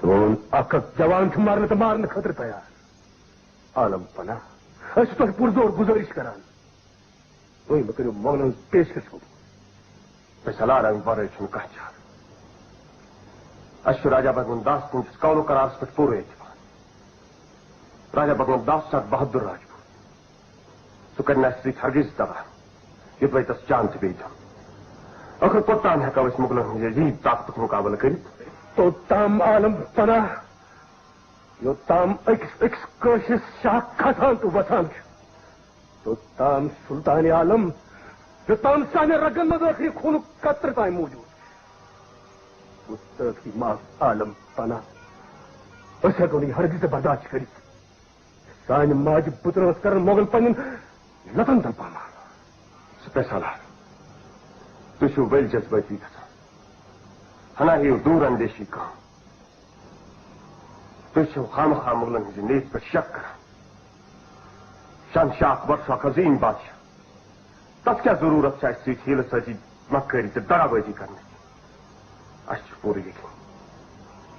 سون اکھ اکھ جوان چھُ مرنہٕ تہٕ مارنہٕ خٲطرٕ تیار۔ عالم پناہ، أسۍ چھِ تۄہہِ پُرزور گُزٲرِش کران، تُہۍ مہٕ کٔرِو مۄغلن ہٕنٛز پیشکش قبول۔ فیصلہ، امہِ ورٲے چھُنہٕ کانٛہہ چارٕ۔ اَسہِ چھُ راجا بدمن داس تُہٕنٛدِس قول و قرارس پٮ۪ٹھ پوٗرٕ اعتبار۔ راجا بدمن داس چھُ اکھ بہادُر راجپوت۔ سُہ کرِ نہٕ اَسہِ سۭتۍ ہرگز دغا، یوٚدوَے تس جان تہِ پیٚیہِ دیُن۔ ٲخٕر کوٚت تام ہٮ۪کو أسۍ مُغلن ہٕنٛزِ عجیٖب طاقتُک مُقابلہٕ کٔرِتھ؟ توٚت تام عالم پناہ، یوٚت تام أکِس أکِس کٲشرِس شاہ کھسان تہٕ وۄتھان چھُ، توٚت تام سلطان عالم، یوٚت تام سانٮ۪ن رگن منٛز ٲخری خوٗنُک قطرٕ تام موٗجوٗد چھُ۔ گُستٲخی معاف عالم پناہ، أسۍ ہٮ۪کو نہٕ یہِ ہرگز تہِ برداشت کٔرِتھ۔ سانہِ ماجہِ بُترٕ ٲس کران مۄغل پننٮ۪ن لتن تل پامال۔ سپہ سالار، تُہۍ چھِو ؤلۍ جذبٲتی گژھان۔ ہنا ہیٚیِو دوٗر اندیشی کٲم۔ تُہۍ چھِو خامخا مۄغلن ہٕنٛزِ نیتہِ پٮ۪ٹھ شک کران۔ شہنشاہ اکبر چھُ اکھ عظیٖم بادشاہ۔ تَتھ کیٛاہ ضروٗرت چھِ اَسہِ سۭتۍ حیٖلہٕ سٲزی، مکٲری تہٕ دغابٲزی کرنٕچ؟ اَسہِ چھُ پوٗرٕ یقین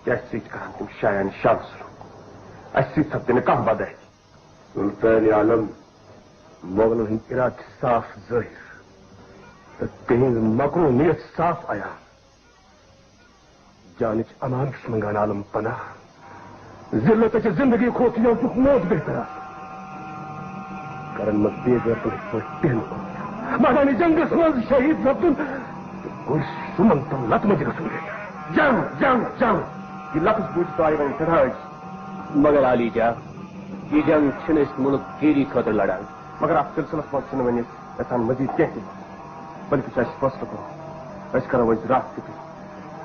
کہِ اَسہِ سۭتۍ کرن تِم شایان شان سلوک۔ اَسہِ سۭتۍ سپدِ نہٕ کانٛہہ بدعہدی۔ سلطان عالم، مۄغلن ہٕنٛدۍ اِرادٕ چھِ صاف ظٲہِر تہٕ تِہنٛز مکروٗہ نیت صاف عیان۔ جانٕچ امان چھُس منٛگان عالم پناہ۔ ذلت تہٕ زندگی کھۄتہٕ چھُ یزتُک موت بہتر آسان۔ کرن منٛز بے غیرتن ہٕنٛدۍ پٲٹھۍ بیہنہٕ کھۄتہٕ مٲدانِ جنگس منٛز شہید سپدُن تہٕ گُرۍ سُمن تہٕ لتہٕ مۄنجہِ گژھُن بہتر۔ جنگ، جنگ، جنگ! یہِ لفظ بوٗزِتھ آیہِ وۄنۍ سٮ۪ٹھاہ أچھ۔ مگر عالی جا، یہِ جنگ چھِنہٕ أسۍ مُلک گیٖری خٲطرٕ لڑان۔ مگر اتھ سلسلس منٛز چھِنہٕ وۄنۍ أسۍ یژھان مزید کینٛہہ تہِ، بلکہ چھُ اَسہِ فٲصلہٕ کوٚرمُت، أسۍ کرو أزۍ راتھ تہِ تُہۍ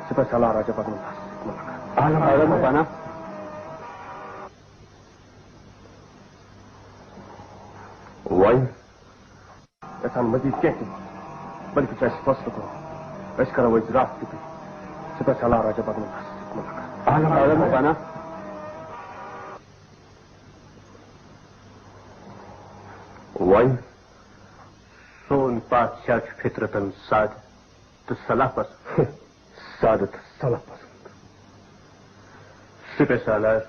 سپہ سالار راجا بدمن داس سۭتۍ مُلاقات۔ عالم پناہ۔ وۄنۍ یژھان مزید کینٛہہ تہِ، بلکہ چھُ اَسہِ فٲصلہٕ کوٚرمُت، أسۍ کرو أزۍ راتھ تہِ تُہۍ سپہ سالار راجا بدمن داس سۭتۍ مُلاقات۔ عالم پناہ۔ وۄنۍ؟ سون پادشاہ چھُ فطرتن سادٕ تہٕ صلاح پسند۔ سادٕ تہٕ صلاح پسند۔ سپہ سالار،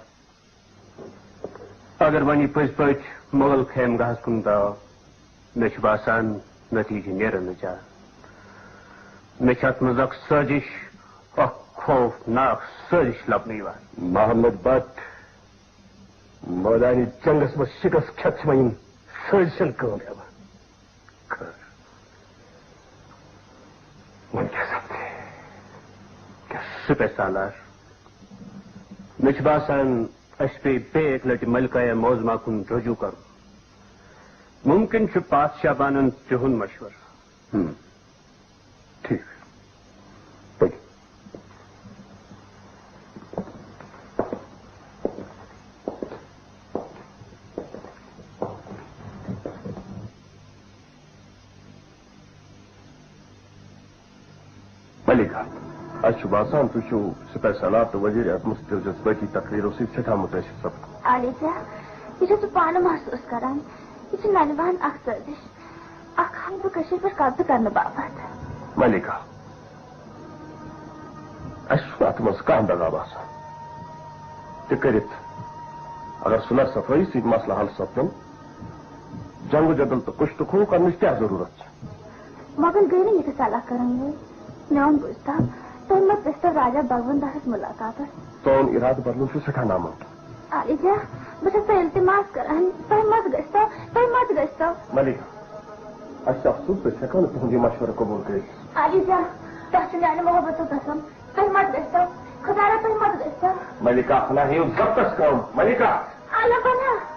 اگر وۄنۍ یہِ پٔزۍ پٲٹھۍ مغل خیمگاہس کُن درٛاو، مےٚ چھُ باسان، نتیجہٕ نیرن نہٕ زیادٕ۔ مےٚ چھِ اتھ منٛز اکھ سٲزِش، اکھ خوفناک سٲزِش لبنہٕ یِوان۔ محمد بٹ، مٲدانِ جنگس منٛز شکست کھٮ۪تھ چھِ وۄنۍ یِم سٲزِشن کٲم ہٮ۪وان۔ خٲر، وۄنۍ کیٛاہ سپدِ؟ کیٛاہ سپدِ سالار؟ مےٚ چھُ باسان، اَسہِ پیٚیہِ بیٚیہِ اَکہِ لَٹہِ ملکایہ معظمہ کُن رجوع کرُن۔ مُمکِن چھُ پادشاہ بانن تِہُنٛد مشورٕ۔ ہم۔ ٹھیک۔ پٔکِو۔ ملکہ، اَسہِ چھُ باسان، تُہۍ چھِو سپہ سالار تہٕ وزیر اعظمس دِل جذبٲتی تقریرو سۭتۍ سٮ۪ٹھاہ مُتٲثر سپدمٕتۍ۔ عالی جان، یہِ چھَس بہٕ پانہٕ محسوٗس کران۔ یہِ چھِ ننہِ وان اکھ سٲزِش، اکھ حربہٕ کٔشیٖرِ پٮ۪ٹھ قبضہٕ کرنہٕ باپتھ۔ ملکہ، اَسہِ چھُنہٕ اَتھ منٛز کانٛہہ دغا باسان۔ تہِ کٔرِتھ، اگر صلح صفٲیی سۭتۍ مسلہٕ حل سپدن، جنگ و جدل تہٕ کُش تہٕ خوٗن کرنٕچ کیٛاہ ضروٗرت چھِ؟ مۄغل گٔے نہٕ ییٚتہِ صلح کرن وٲلۍ۔ میون بوٗزتھا، تۄہہِ مہ گژھتو راجا بھگوان داسس مُلاقاتس۔ سون اِرادٕ بدلُن چھُ سٮ۪ٹھاہ ناممکن۔ عالی جان، بہٕ چھَس تۄہہِ التماس کران، تۄہہِ مہ گژھتو، تۄہہِ مہ گژھتو۔ ملکہ، اَسہِ چھُ افسوس، أسۍ ہٮ۪کو نہٕ تُہُنٛد یہِ مشورٕ قبوٗل کٔرِتھ۔ عالی جان، تۄہہِ چھُ میانہِ محبتُک قسم، تُہۍ مت گٔژھتو، خۄدایا، تُہۍ مت گٔژھتو۔ ملکہ، ہنا ہیٚیِو ضبطس کٲم، ملکہ۔ اللہ پناہ۔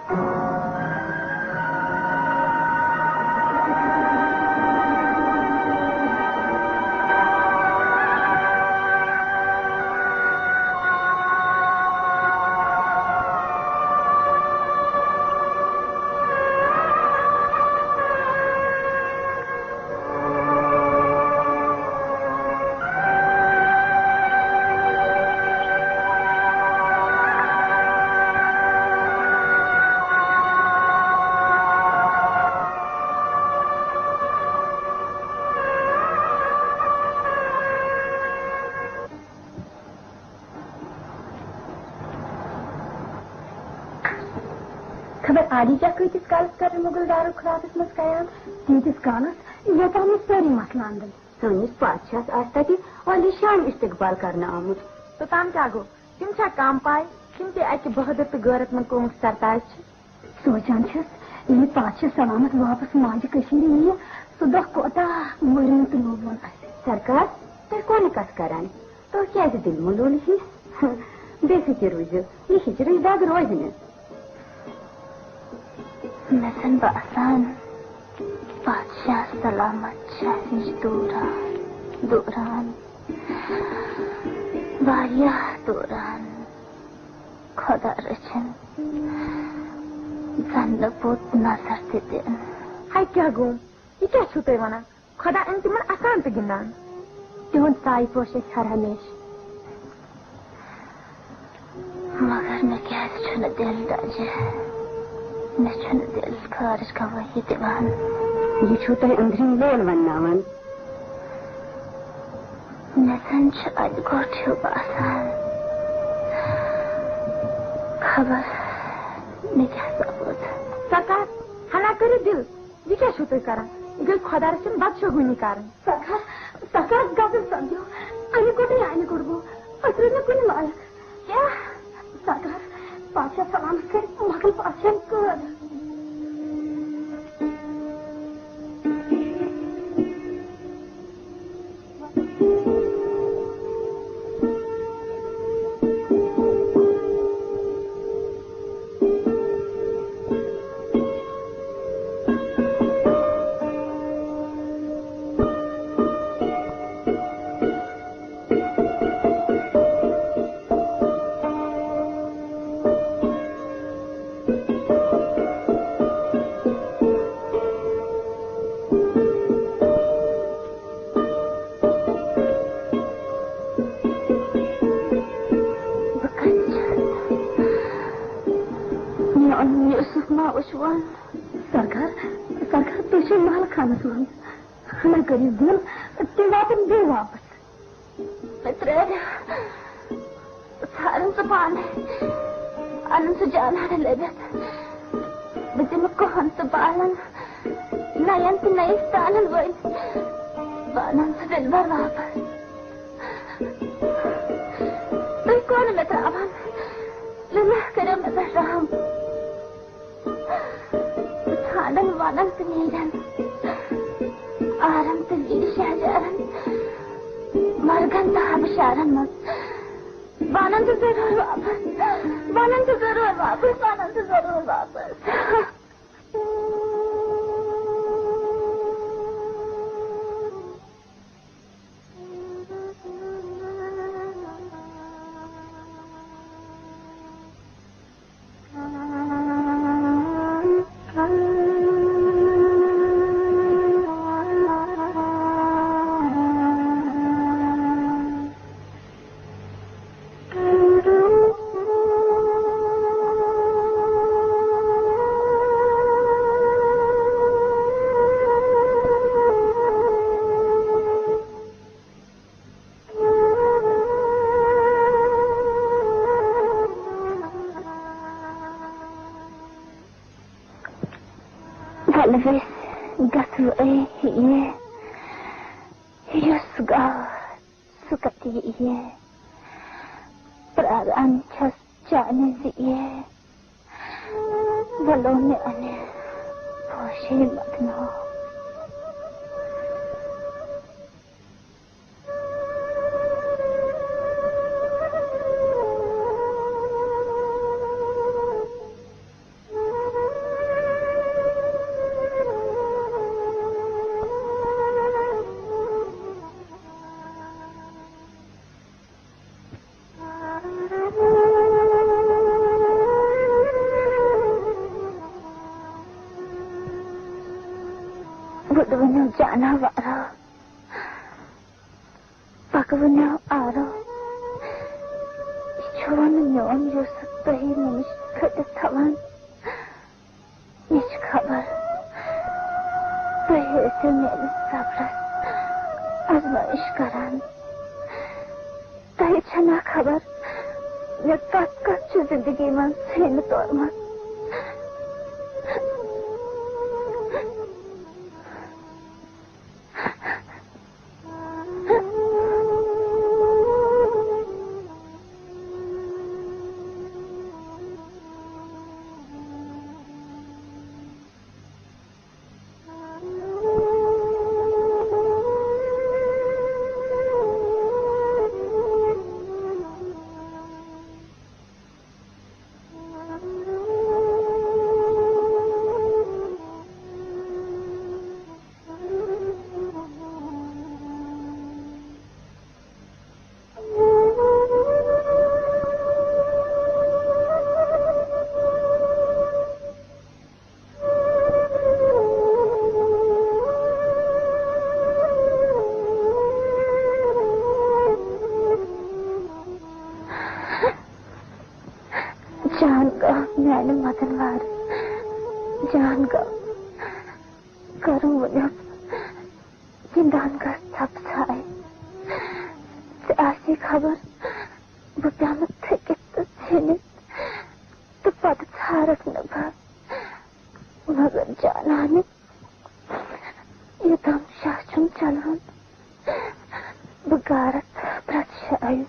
خبر عالی کیٛاہ کۭتِس کالس کرن مُغل دارالخلافس منٛز قیام؟ تیٖتِس کالس، یوٚتام نہٕ سٲری مسلہٕ اندن۔ سٲنِس پادشاہس آسہِ تتہِ عالی شان استقبال کرنہٕ آمُت۔ توٚتام کیٛاہ گوٚو؟ تِم چھا کم پاے؟ تِم تہِ اکہِ بہادر تہٕ غٲرت مند قومُک سرتاج چھِ۔ سونچان چھس، ییٚلہِ پادشاہ سلامت واپس ماجہِ کٔشیٖرِ یِیہِ، سُہ دۄہ کوتاہ مٔرِن تہٕ لوٗبوُن آسہِ۔ سرکار، تُہۍ کونہٕ کتھ کران؟ تُہۍ کیازِ دِل ملوٗل ہِش؟ بے فکر روٗزِو، یہِ ہِجرٕچ دگ روزِ نہٕ۔ مےٚ چھَنہٕ باسان، پادشاہ سلامت چھِ اَسہِ نِش دوٗران، دوٗران، واریاہ دوٗران۔ خۄدا رٔچھِن، زَن نہٕ بُتھ نظر تہِ دِن۔ ہاے، کیٛاہ گوٚو؟ یہِ کیٛاہ چھِو تُہۍ وَنان؟ خۄدا أنۍ تِمن اَسان تہٕ گِنٛدان۔ تِہُنٛد سایہِ پوشہِ اَسہِ ہر ہمیشہٕ۔ مگر مےٚ کیٛازِ چھُنہٕ دِل دَجہِ؟ مےٚ چھُنہٕ دِل خارج گوٲہی دِوان۔ یہِ چھُو تۄہہِ أنٛدرِم لول وَنناوان۔ مےٚ زَن چھُ اَتہِ گوٚٹھ ہیوٗ باسان۔ خبر مےٚ کیٛاہ سپُد۔ سۄ کَتھ؟ ہنا کٔرِو دِل۔ یہِ کیٛاہ چھِو تُہۍ کران؟ یہِ گٔے خۄدا رٔچھِن بدشگوٗنی کرٕنۍ۔ سرکار، سرکار، غزل سپدیو۔ اَنہِ گوٚٹٕے اَنہِ گوٚٹبو۔ أسۍ روٗدۍ نہٕ کُنہِ لایق۔ کیٛاہ؟ سرکار، پادشاہ سلامت کٔرۍ مۄغل پادشاہن قٲد۔ بہٕ کَتہِ چھَس؟ میون یوسف ما وٕچھوُن؟ سرکار، سرکار، تُہۍ چھِو محل خانس منٛز۔ ہنا کٔرِو دِل، تِم واتن بیٚیہِ واپس۔ مےٚ ترٛٲوِو۔ ژھارن سُہ پانَے۔ اَنُن سُہ جانہٕ لٔبِتھ۔ بہٕ دِمہٕ کۄہَن تہٕ بالَن، نَیَن تہٕ نٔیِس تانَن وٲلِتھ۔ بہٕ اَنَن سُہ دِلبر واپس۔ تُہۍ کونہٕ مےٚ ترٛاوان؟ لِلہ کٔرِو مےٚ پٮ۪ٹھ رحم۔ ژھانڈن ونن تہٕ نیرن، آرن تہٕ ویٖر شہجارن، مرگن تہٕ آبشارن منٛز۔ ونن تہٕ ضروٗر واپس، ونن تہٕ ضروٗر واپس، ونن تہٕ ضروٗر واپس۔ ولہٕ أسۍ گژھو أے یہِ، یُس گاو سُہ کتہِ یِیہِ؟ پراران چھس چانہِ زِ یہِ، ولو مےٚ انہِ پوشے مدنو۔ وُڈوٕنیو جاناوارو، پکوٕنیو آرو، یہِ چھُوا نہٕ میون یوسف تُہی مےٚ نِش کھٔٹِتھ تھاوان؟ مےٚ چھِ خبر، تُہۍ ٲسِو میٲنِس صبرس آزمٲیِش کران۔ تۄہہِ چھےٚ نا خبر، مےٚ کتھ کتھ چھِ زندگی منٛز ژھینہٕ تورمژ۔ میانہِ مدن وارٕ جان گوٚو۔ کرم ؤنِو، گِنٛدان گژھ ژھپہٕ ژھایہِ۔ ژےٚ آسی خبر، بہٕ پیٚمہٕ تھٔکِتھ تہٕ ژھیٚنِتھ، تہٕ پتہٕ ژھارکھ نہٕ بہٕ۔ مگر جانانہِ، یوٚتام شاہ چھُم چلان، بہٕ گارکھ پرٛٮ۪تھ جایہِ۔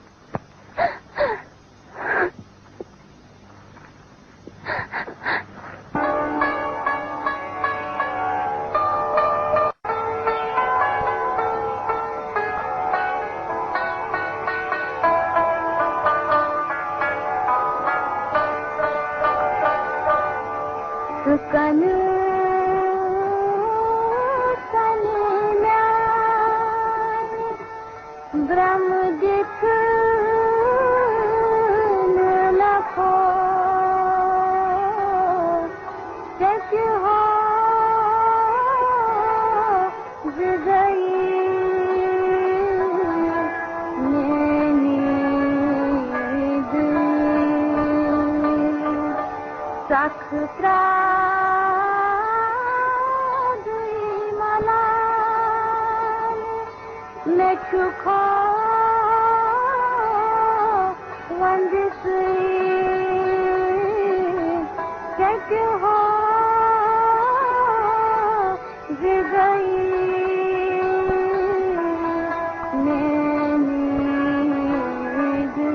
سُہ کَنیو کَنہِ میٛانہِ برٛمہٕ دِتھ نہٕ نفو۔ ژےٚ تہِ ہو زِندگی میٛٲنی دٕے۔ سخ ترٛاو دٕے ملال، مےٚ چھُ خو وندٕ سۭتۍ کتہِ ہو زِندگی میٛٲنی دٕے۔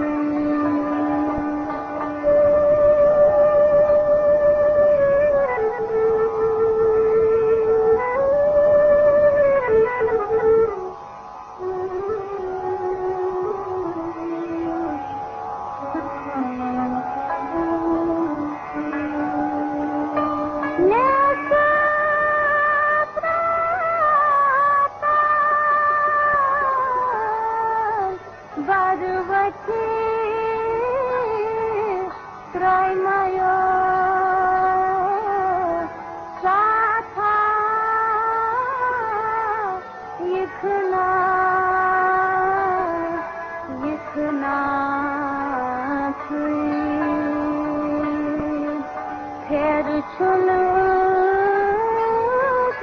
برؤتھی ترٛایہِ مَیو ساتھا یِکھنا، یِکھنا ژٕے۔ پھیرٕ چھُنہٕ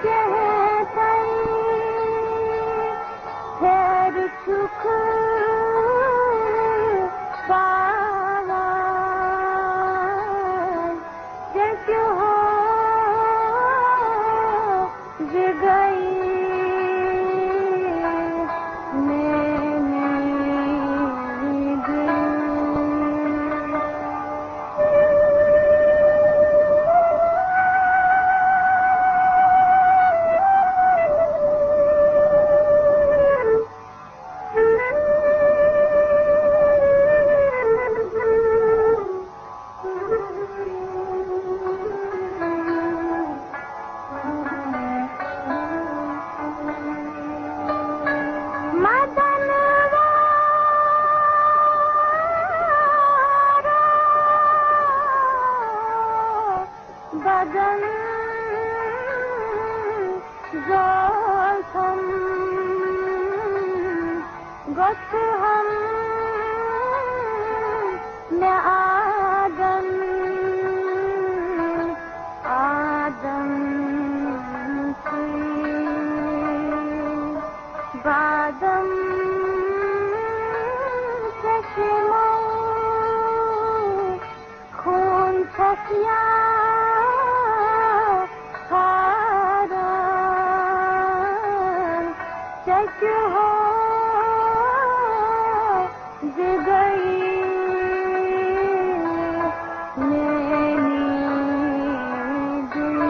کینٛہہ تۄہہِ، پھیرٕ چھُکھ پاوان۔ ژےٚ تہِ ہو زِ گٔیی میٛٲنی دٕے۔ مدن وارو بدن زولفن گوٚژھ ہم مےٚ آدم، آدم سۭتۍ۔ بادم چشمو خوٗن چھَس یا کھاران، ژےٚ تہِ ہو زِندگی میٛٲنی دٕے۔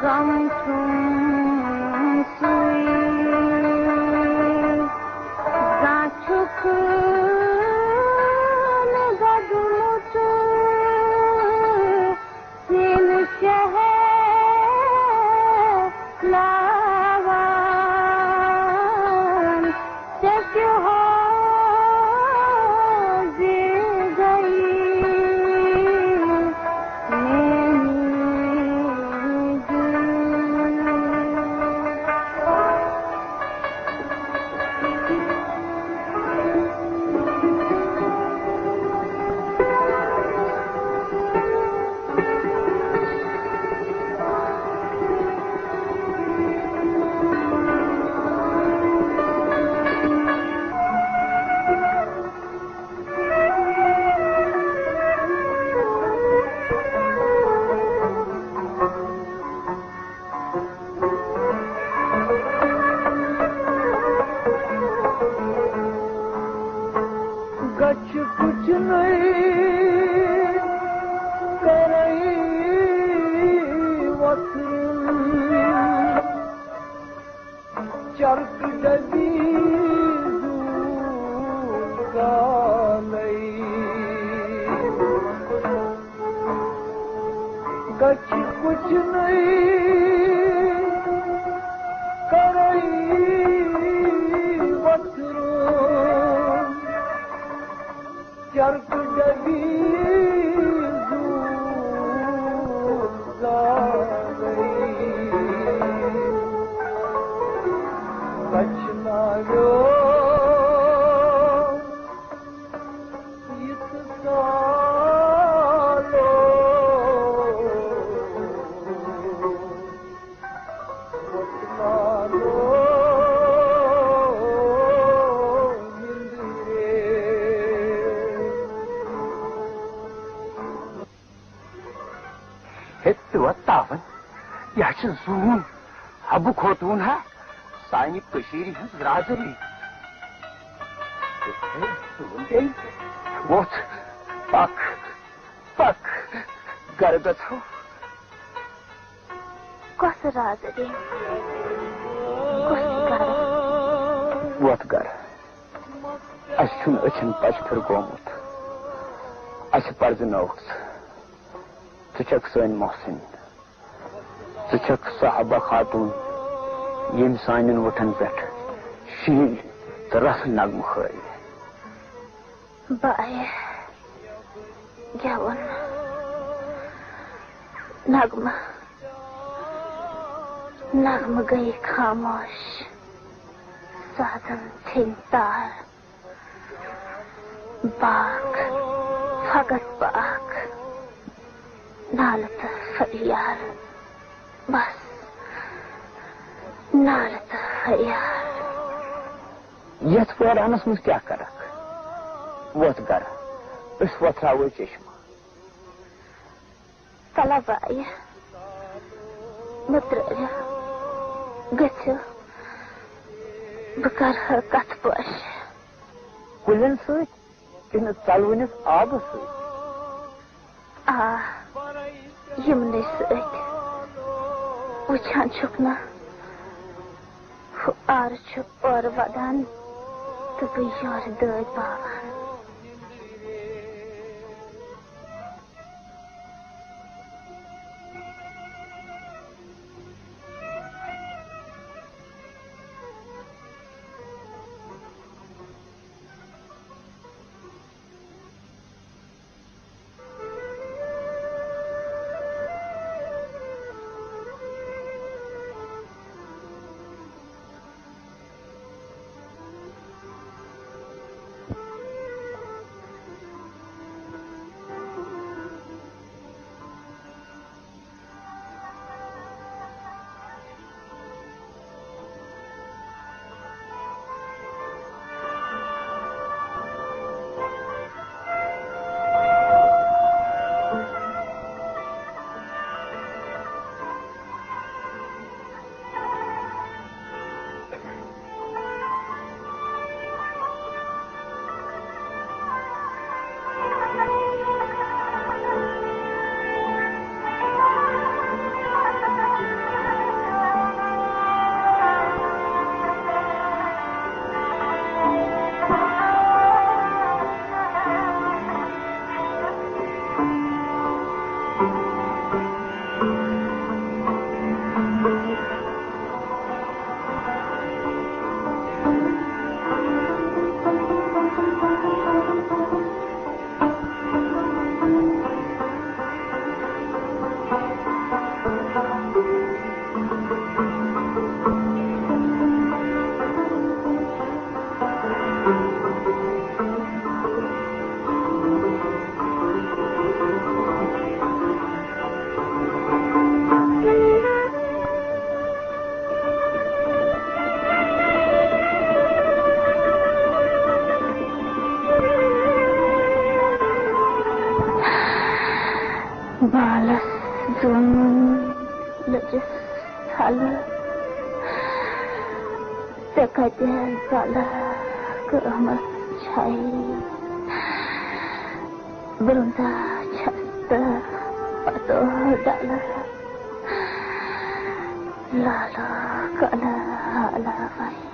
غم چھُم سُے، زانٛہہ چھُکھ نہٕ گۄڈٕنیُک سیٖنہٕ شہلاوان۔ ژےٚ کیٛاہ حٲضِر گٔیی میٛٲنی دِل؟ گژھِ کچھ نہیں کرے وطن، چرک ڈبی زو زالے۔ گژھِ کچھ نہیں کرے وطن، چرک ڈبی زو زالے۔ بچناویو یِتھ سالو وۄتھناونو نِندرے۔ ہے، ژٕ وَتھ تاوَن، یہِ ہا چھِ زوٗن، حبہٕ خوتوٗن ہا، سانہِ کٔشیٖرِ ہٕنٛز رازٔری۔ ہے، زوٗن بیٚیہِ، وۄتھ، پَک، پَک، گَرٕ گژھو۔ کۄس رازٔری؟ کُس گَرٕ؟ وۄتھ گَرٕ۔ اَسہِ چھُنہٕ أچھَن پَچہِ پھِر گوٚمُت۔ اَسہِ پَرزٕنٲوٕکھ ژٕ۔ ژٕ چھَکھ سٲنۍ محسن۔ ژٕ چھَکھ سۄ حبہ خاتوٗن، ییٚمۍ سانٮ۪ن وُٹھن پٮ۪ٹھ شیٖن تہٕ رَسہٕ نغمہٕ ہٲوۍ۔ بہٕ آیہِ گٮ۪وُن نغمہٕ، نغمہٕ گٔیہِ خاموش، سازن ژھیٚنۍ تار۔ باکھ، فقط باکھ، نالہٕ تہٕ فریاد، بس، نالہٕ تہٕ فریاد۔ یتھ وٲرانس منٛز کیٛاہ کرکھ؟ وۄتھ گرٕ، أسۍ وۄتھراوو چشمہٕ۔ طلب آیہِ مٔترٲوِتھ گٔژھِو، بہٕ کرٕ ہا کتھٕ پٲشہِ۔ کُلٮ۪ن سۭتۍ کِنہٕ ژلوٕنِس آبس سۭتۍ؟ آ، یِمنٕے سۭتۍ۔ وٕچھان چھُکھ نہ، ہُہ آرٕ چھُ اورٕ ودان تہٕ بہٕ یورٕ دٲدۍ باوان۔ حالس زوٗن لٔجِس ژھلہٕ، ژےٚ کتہِ زلہٕ قۭمتھ چھے؟ برٛونٛزا چھس تہٕ پتو ڈلہٕ، لالو کلہٕ حالہ وے۔